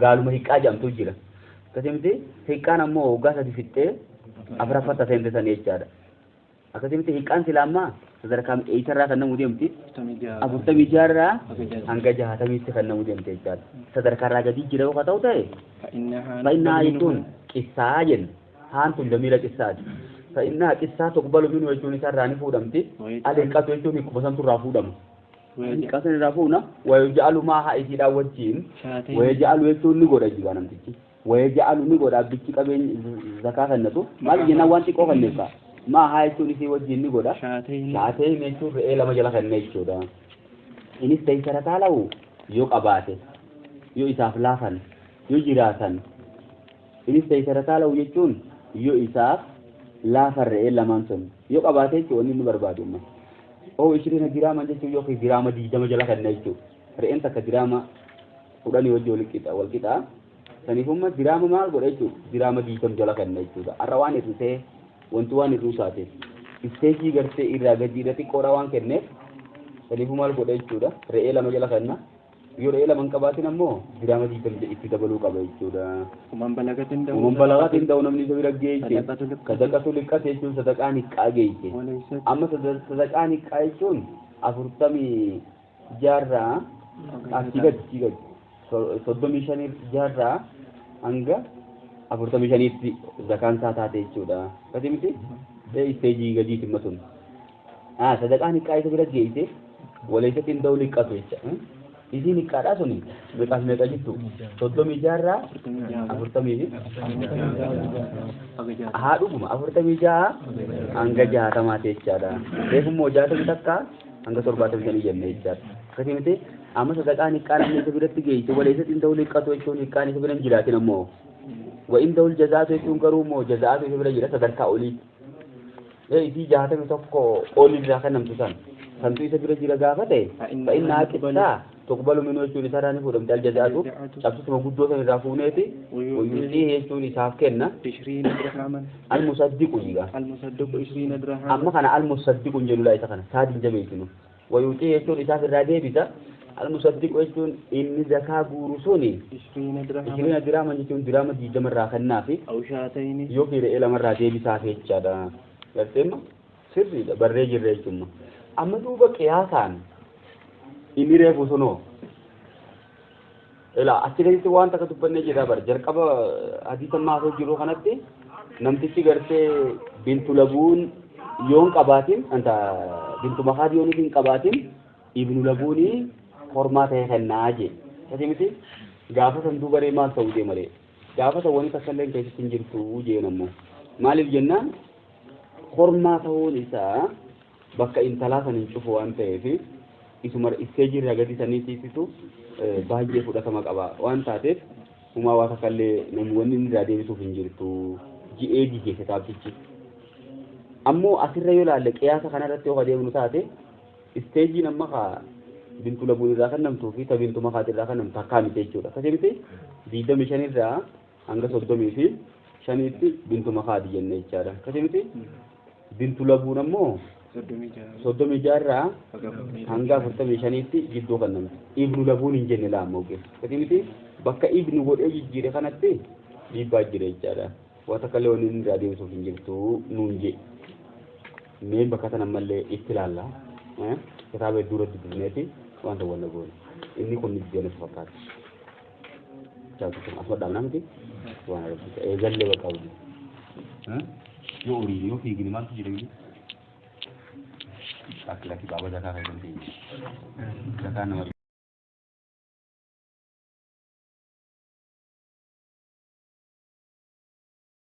Gaaluma hiqqaa jedhamtu jira. Akkasumatti hiqqaan ammoo waggaa 3 fixxee afuraffatta seente san jechaadha. Akkasumatti hiqqaan silaa ammaa sadarkaa eessarraa kan namu deemti? 46 irraa hanga 60tti kan namu deemte jechaadha. Sadarkaarraa gadi jira yoo ta'u ta'e fa'innaa jechuun qissaa jenna. Haan tun damiira qissaati. Fa'innaa qissaa tuqbalu minhu jechuun isarraa ni fuudhamti. Al-hiqqatu jechuun hiqquma santu irraa fuudhama. Hiqqaa san irraa fuuna wayaj'alu maahaa isiidhaan wajjin wayaj'alu jechuun ni godha jigaa namtichi. Wayaj'alu ni godha abbichi qabeenya zakaa kennatu maal jennaan waan xiqqoo kenneef maahaa jechuun isii wajjin ni godha. Shaateen jechuun re'ee 2 jala kenne jechuudha. Innis teessara taala'u yoo qabaate yoo isaaf laafan yoo jiraatan innis teessara taala'u jechuun yoo isaaf laafan re'ee 2 sun yoo qabaate jechuun wanni inni barbaadu amma. Oo 20 giraama jechuun yookiin giraama 20 jala kenne jechuudha. Re'een takka giraama 10 wajjin wal qixa. Saniifummaa giraama maal godha jechuudha? Giraama 20 jala kenne jechuudha. Har'a waan hir'isee wanti waan hir'uu isaati. Isteejii gartee irraa gadi irra xiqqoodha waan kenneef saniifuu maal godha jechuudha? Re'ee 2 jala kenna. Yoo re'ee 2 hin qabaatin ammoo giraama 20 itti dabaluu qaba jechuudha. Uuman balaqatiin da'u. Uuman balaqatiin da'u namni isa bira geesse. Sadaqatu liqqate jechuun sadaqaan hiqqaa geesse. Amma sadaqaan hiqqaa jechuun 46 irraa asii gadi 35 irraa hanga 45tti zakaan isaa taate jechuudha. Akkasii miti? Isteejii gadiiti imma sun. Sadaqaan hiqqaa isa bira geesse waleessatti hin da'u liqqatu jecha. Isiin hiqqaadhaa suni meeqaaf meeqa jirtu? 36 irraa 40 haa dhuguma 46 hanga 60 jechaadha. Reefummoo 61 hanga 75 jenne jechaadha. Akkasii miti? Amma sadaqaan hiqqaa namni isa biratti geesse waleessatti hin da'u liqqatu jechuun hiqqaan isa bira hin jiraatin ammoo. Wa'in da'ul jazaatu jechuun garuu immoo jazaatu isa bira jira sadarkaa olii. Isii 61 olirraa kan namtu san. Santu isa bira jira gaafa ta'e fa'innaa qissaa tuqbalu minhu jechuun isarraa ni fuudhamti al-jazaatu cabsituma guddoo san irraa fuuneeti wayyuuxii jechuun isaaf kenna. Al-musaddiqu jiga. Amma kana al-musaddiqu hin jennu laa isa kana saadin jabeessinu. Wayyuuxii jechuun isaaf irraa deebisa. Al-musaddiqu jechuun inni zakaa guuru suni 20 diraaman jechuun diraama 20 irraa kennaafi yookiin re'ee 2 irraa deebisaaf jechaadha. Garteemma sirriidha barree jirra jechuudha. Amma duuba qiyaasaan inni reefu sunoo ilaa achi gaditti waan takka dubbannee jirra bara jalqaba hadiisa maasoo jiru kanatti namtichi gartee bintu labuun yoon qabaatin anta Bintu makaad yoo hin qabaatin ibnu labuunii kormaa ta'e kennaa jee. Kasi miti gaafa san duuba ree maal ta'uu deema ree? Gaafa san wani takka illee keessatti hin jirtu jeen ammoo. Maaliif jennaan kormaa ta'uun isaa bakka intalaa san hin cufu waan ta'eef isuma isteejii irraa gadi saniitiifitu baay'ee fudhatama qaba waan taateef humaa waa takka illee namni wanni inni irraa deebisuuf hin jirtu ji'ee dide kitaabtichi. Ammoo asirra yoo ilaalle qiyaasa kanarratti yoo adeemnu taate isteejiin amma kaa bintu labuun irraa kennamtuu fi ta bintu makaat irraa kennamtu takkaa miti jechuudha. Akkasii miti 25 irraa hanga 35tti bintu makaati jenne jechaadha. Akkasii miti bintu labuun ammoo 36 36 irraa hanga hanga 45tti jidduu kennamti. Ibnu labuun hin jenne laamma ogeessa. Akkasii miti bakka ibnu godhee jijjiire kanatti dhiibbaa jira jechaadha. Waa takka illee wanni inni irraa deebisuuf hin jirtu nuun jee. Mee bakka sana ammallee itti ilaalla. Kitaaba hedduu irratti dubbifneeti wanta wanna goone. Inni kun ni natti fakkaata. Asuma dhaabnaa miti? Waan argisiisa. Eegallee bakka hojii. Yoo horii yoo fiigni maaltu jira iyyuu? Akka lakki baaba zakaa fayyadamtee. Zakaa nama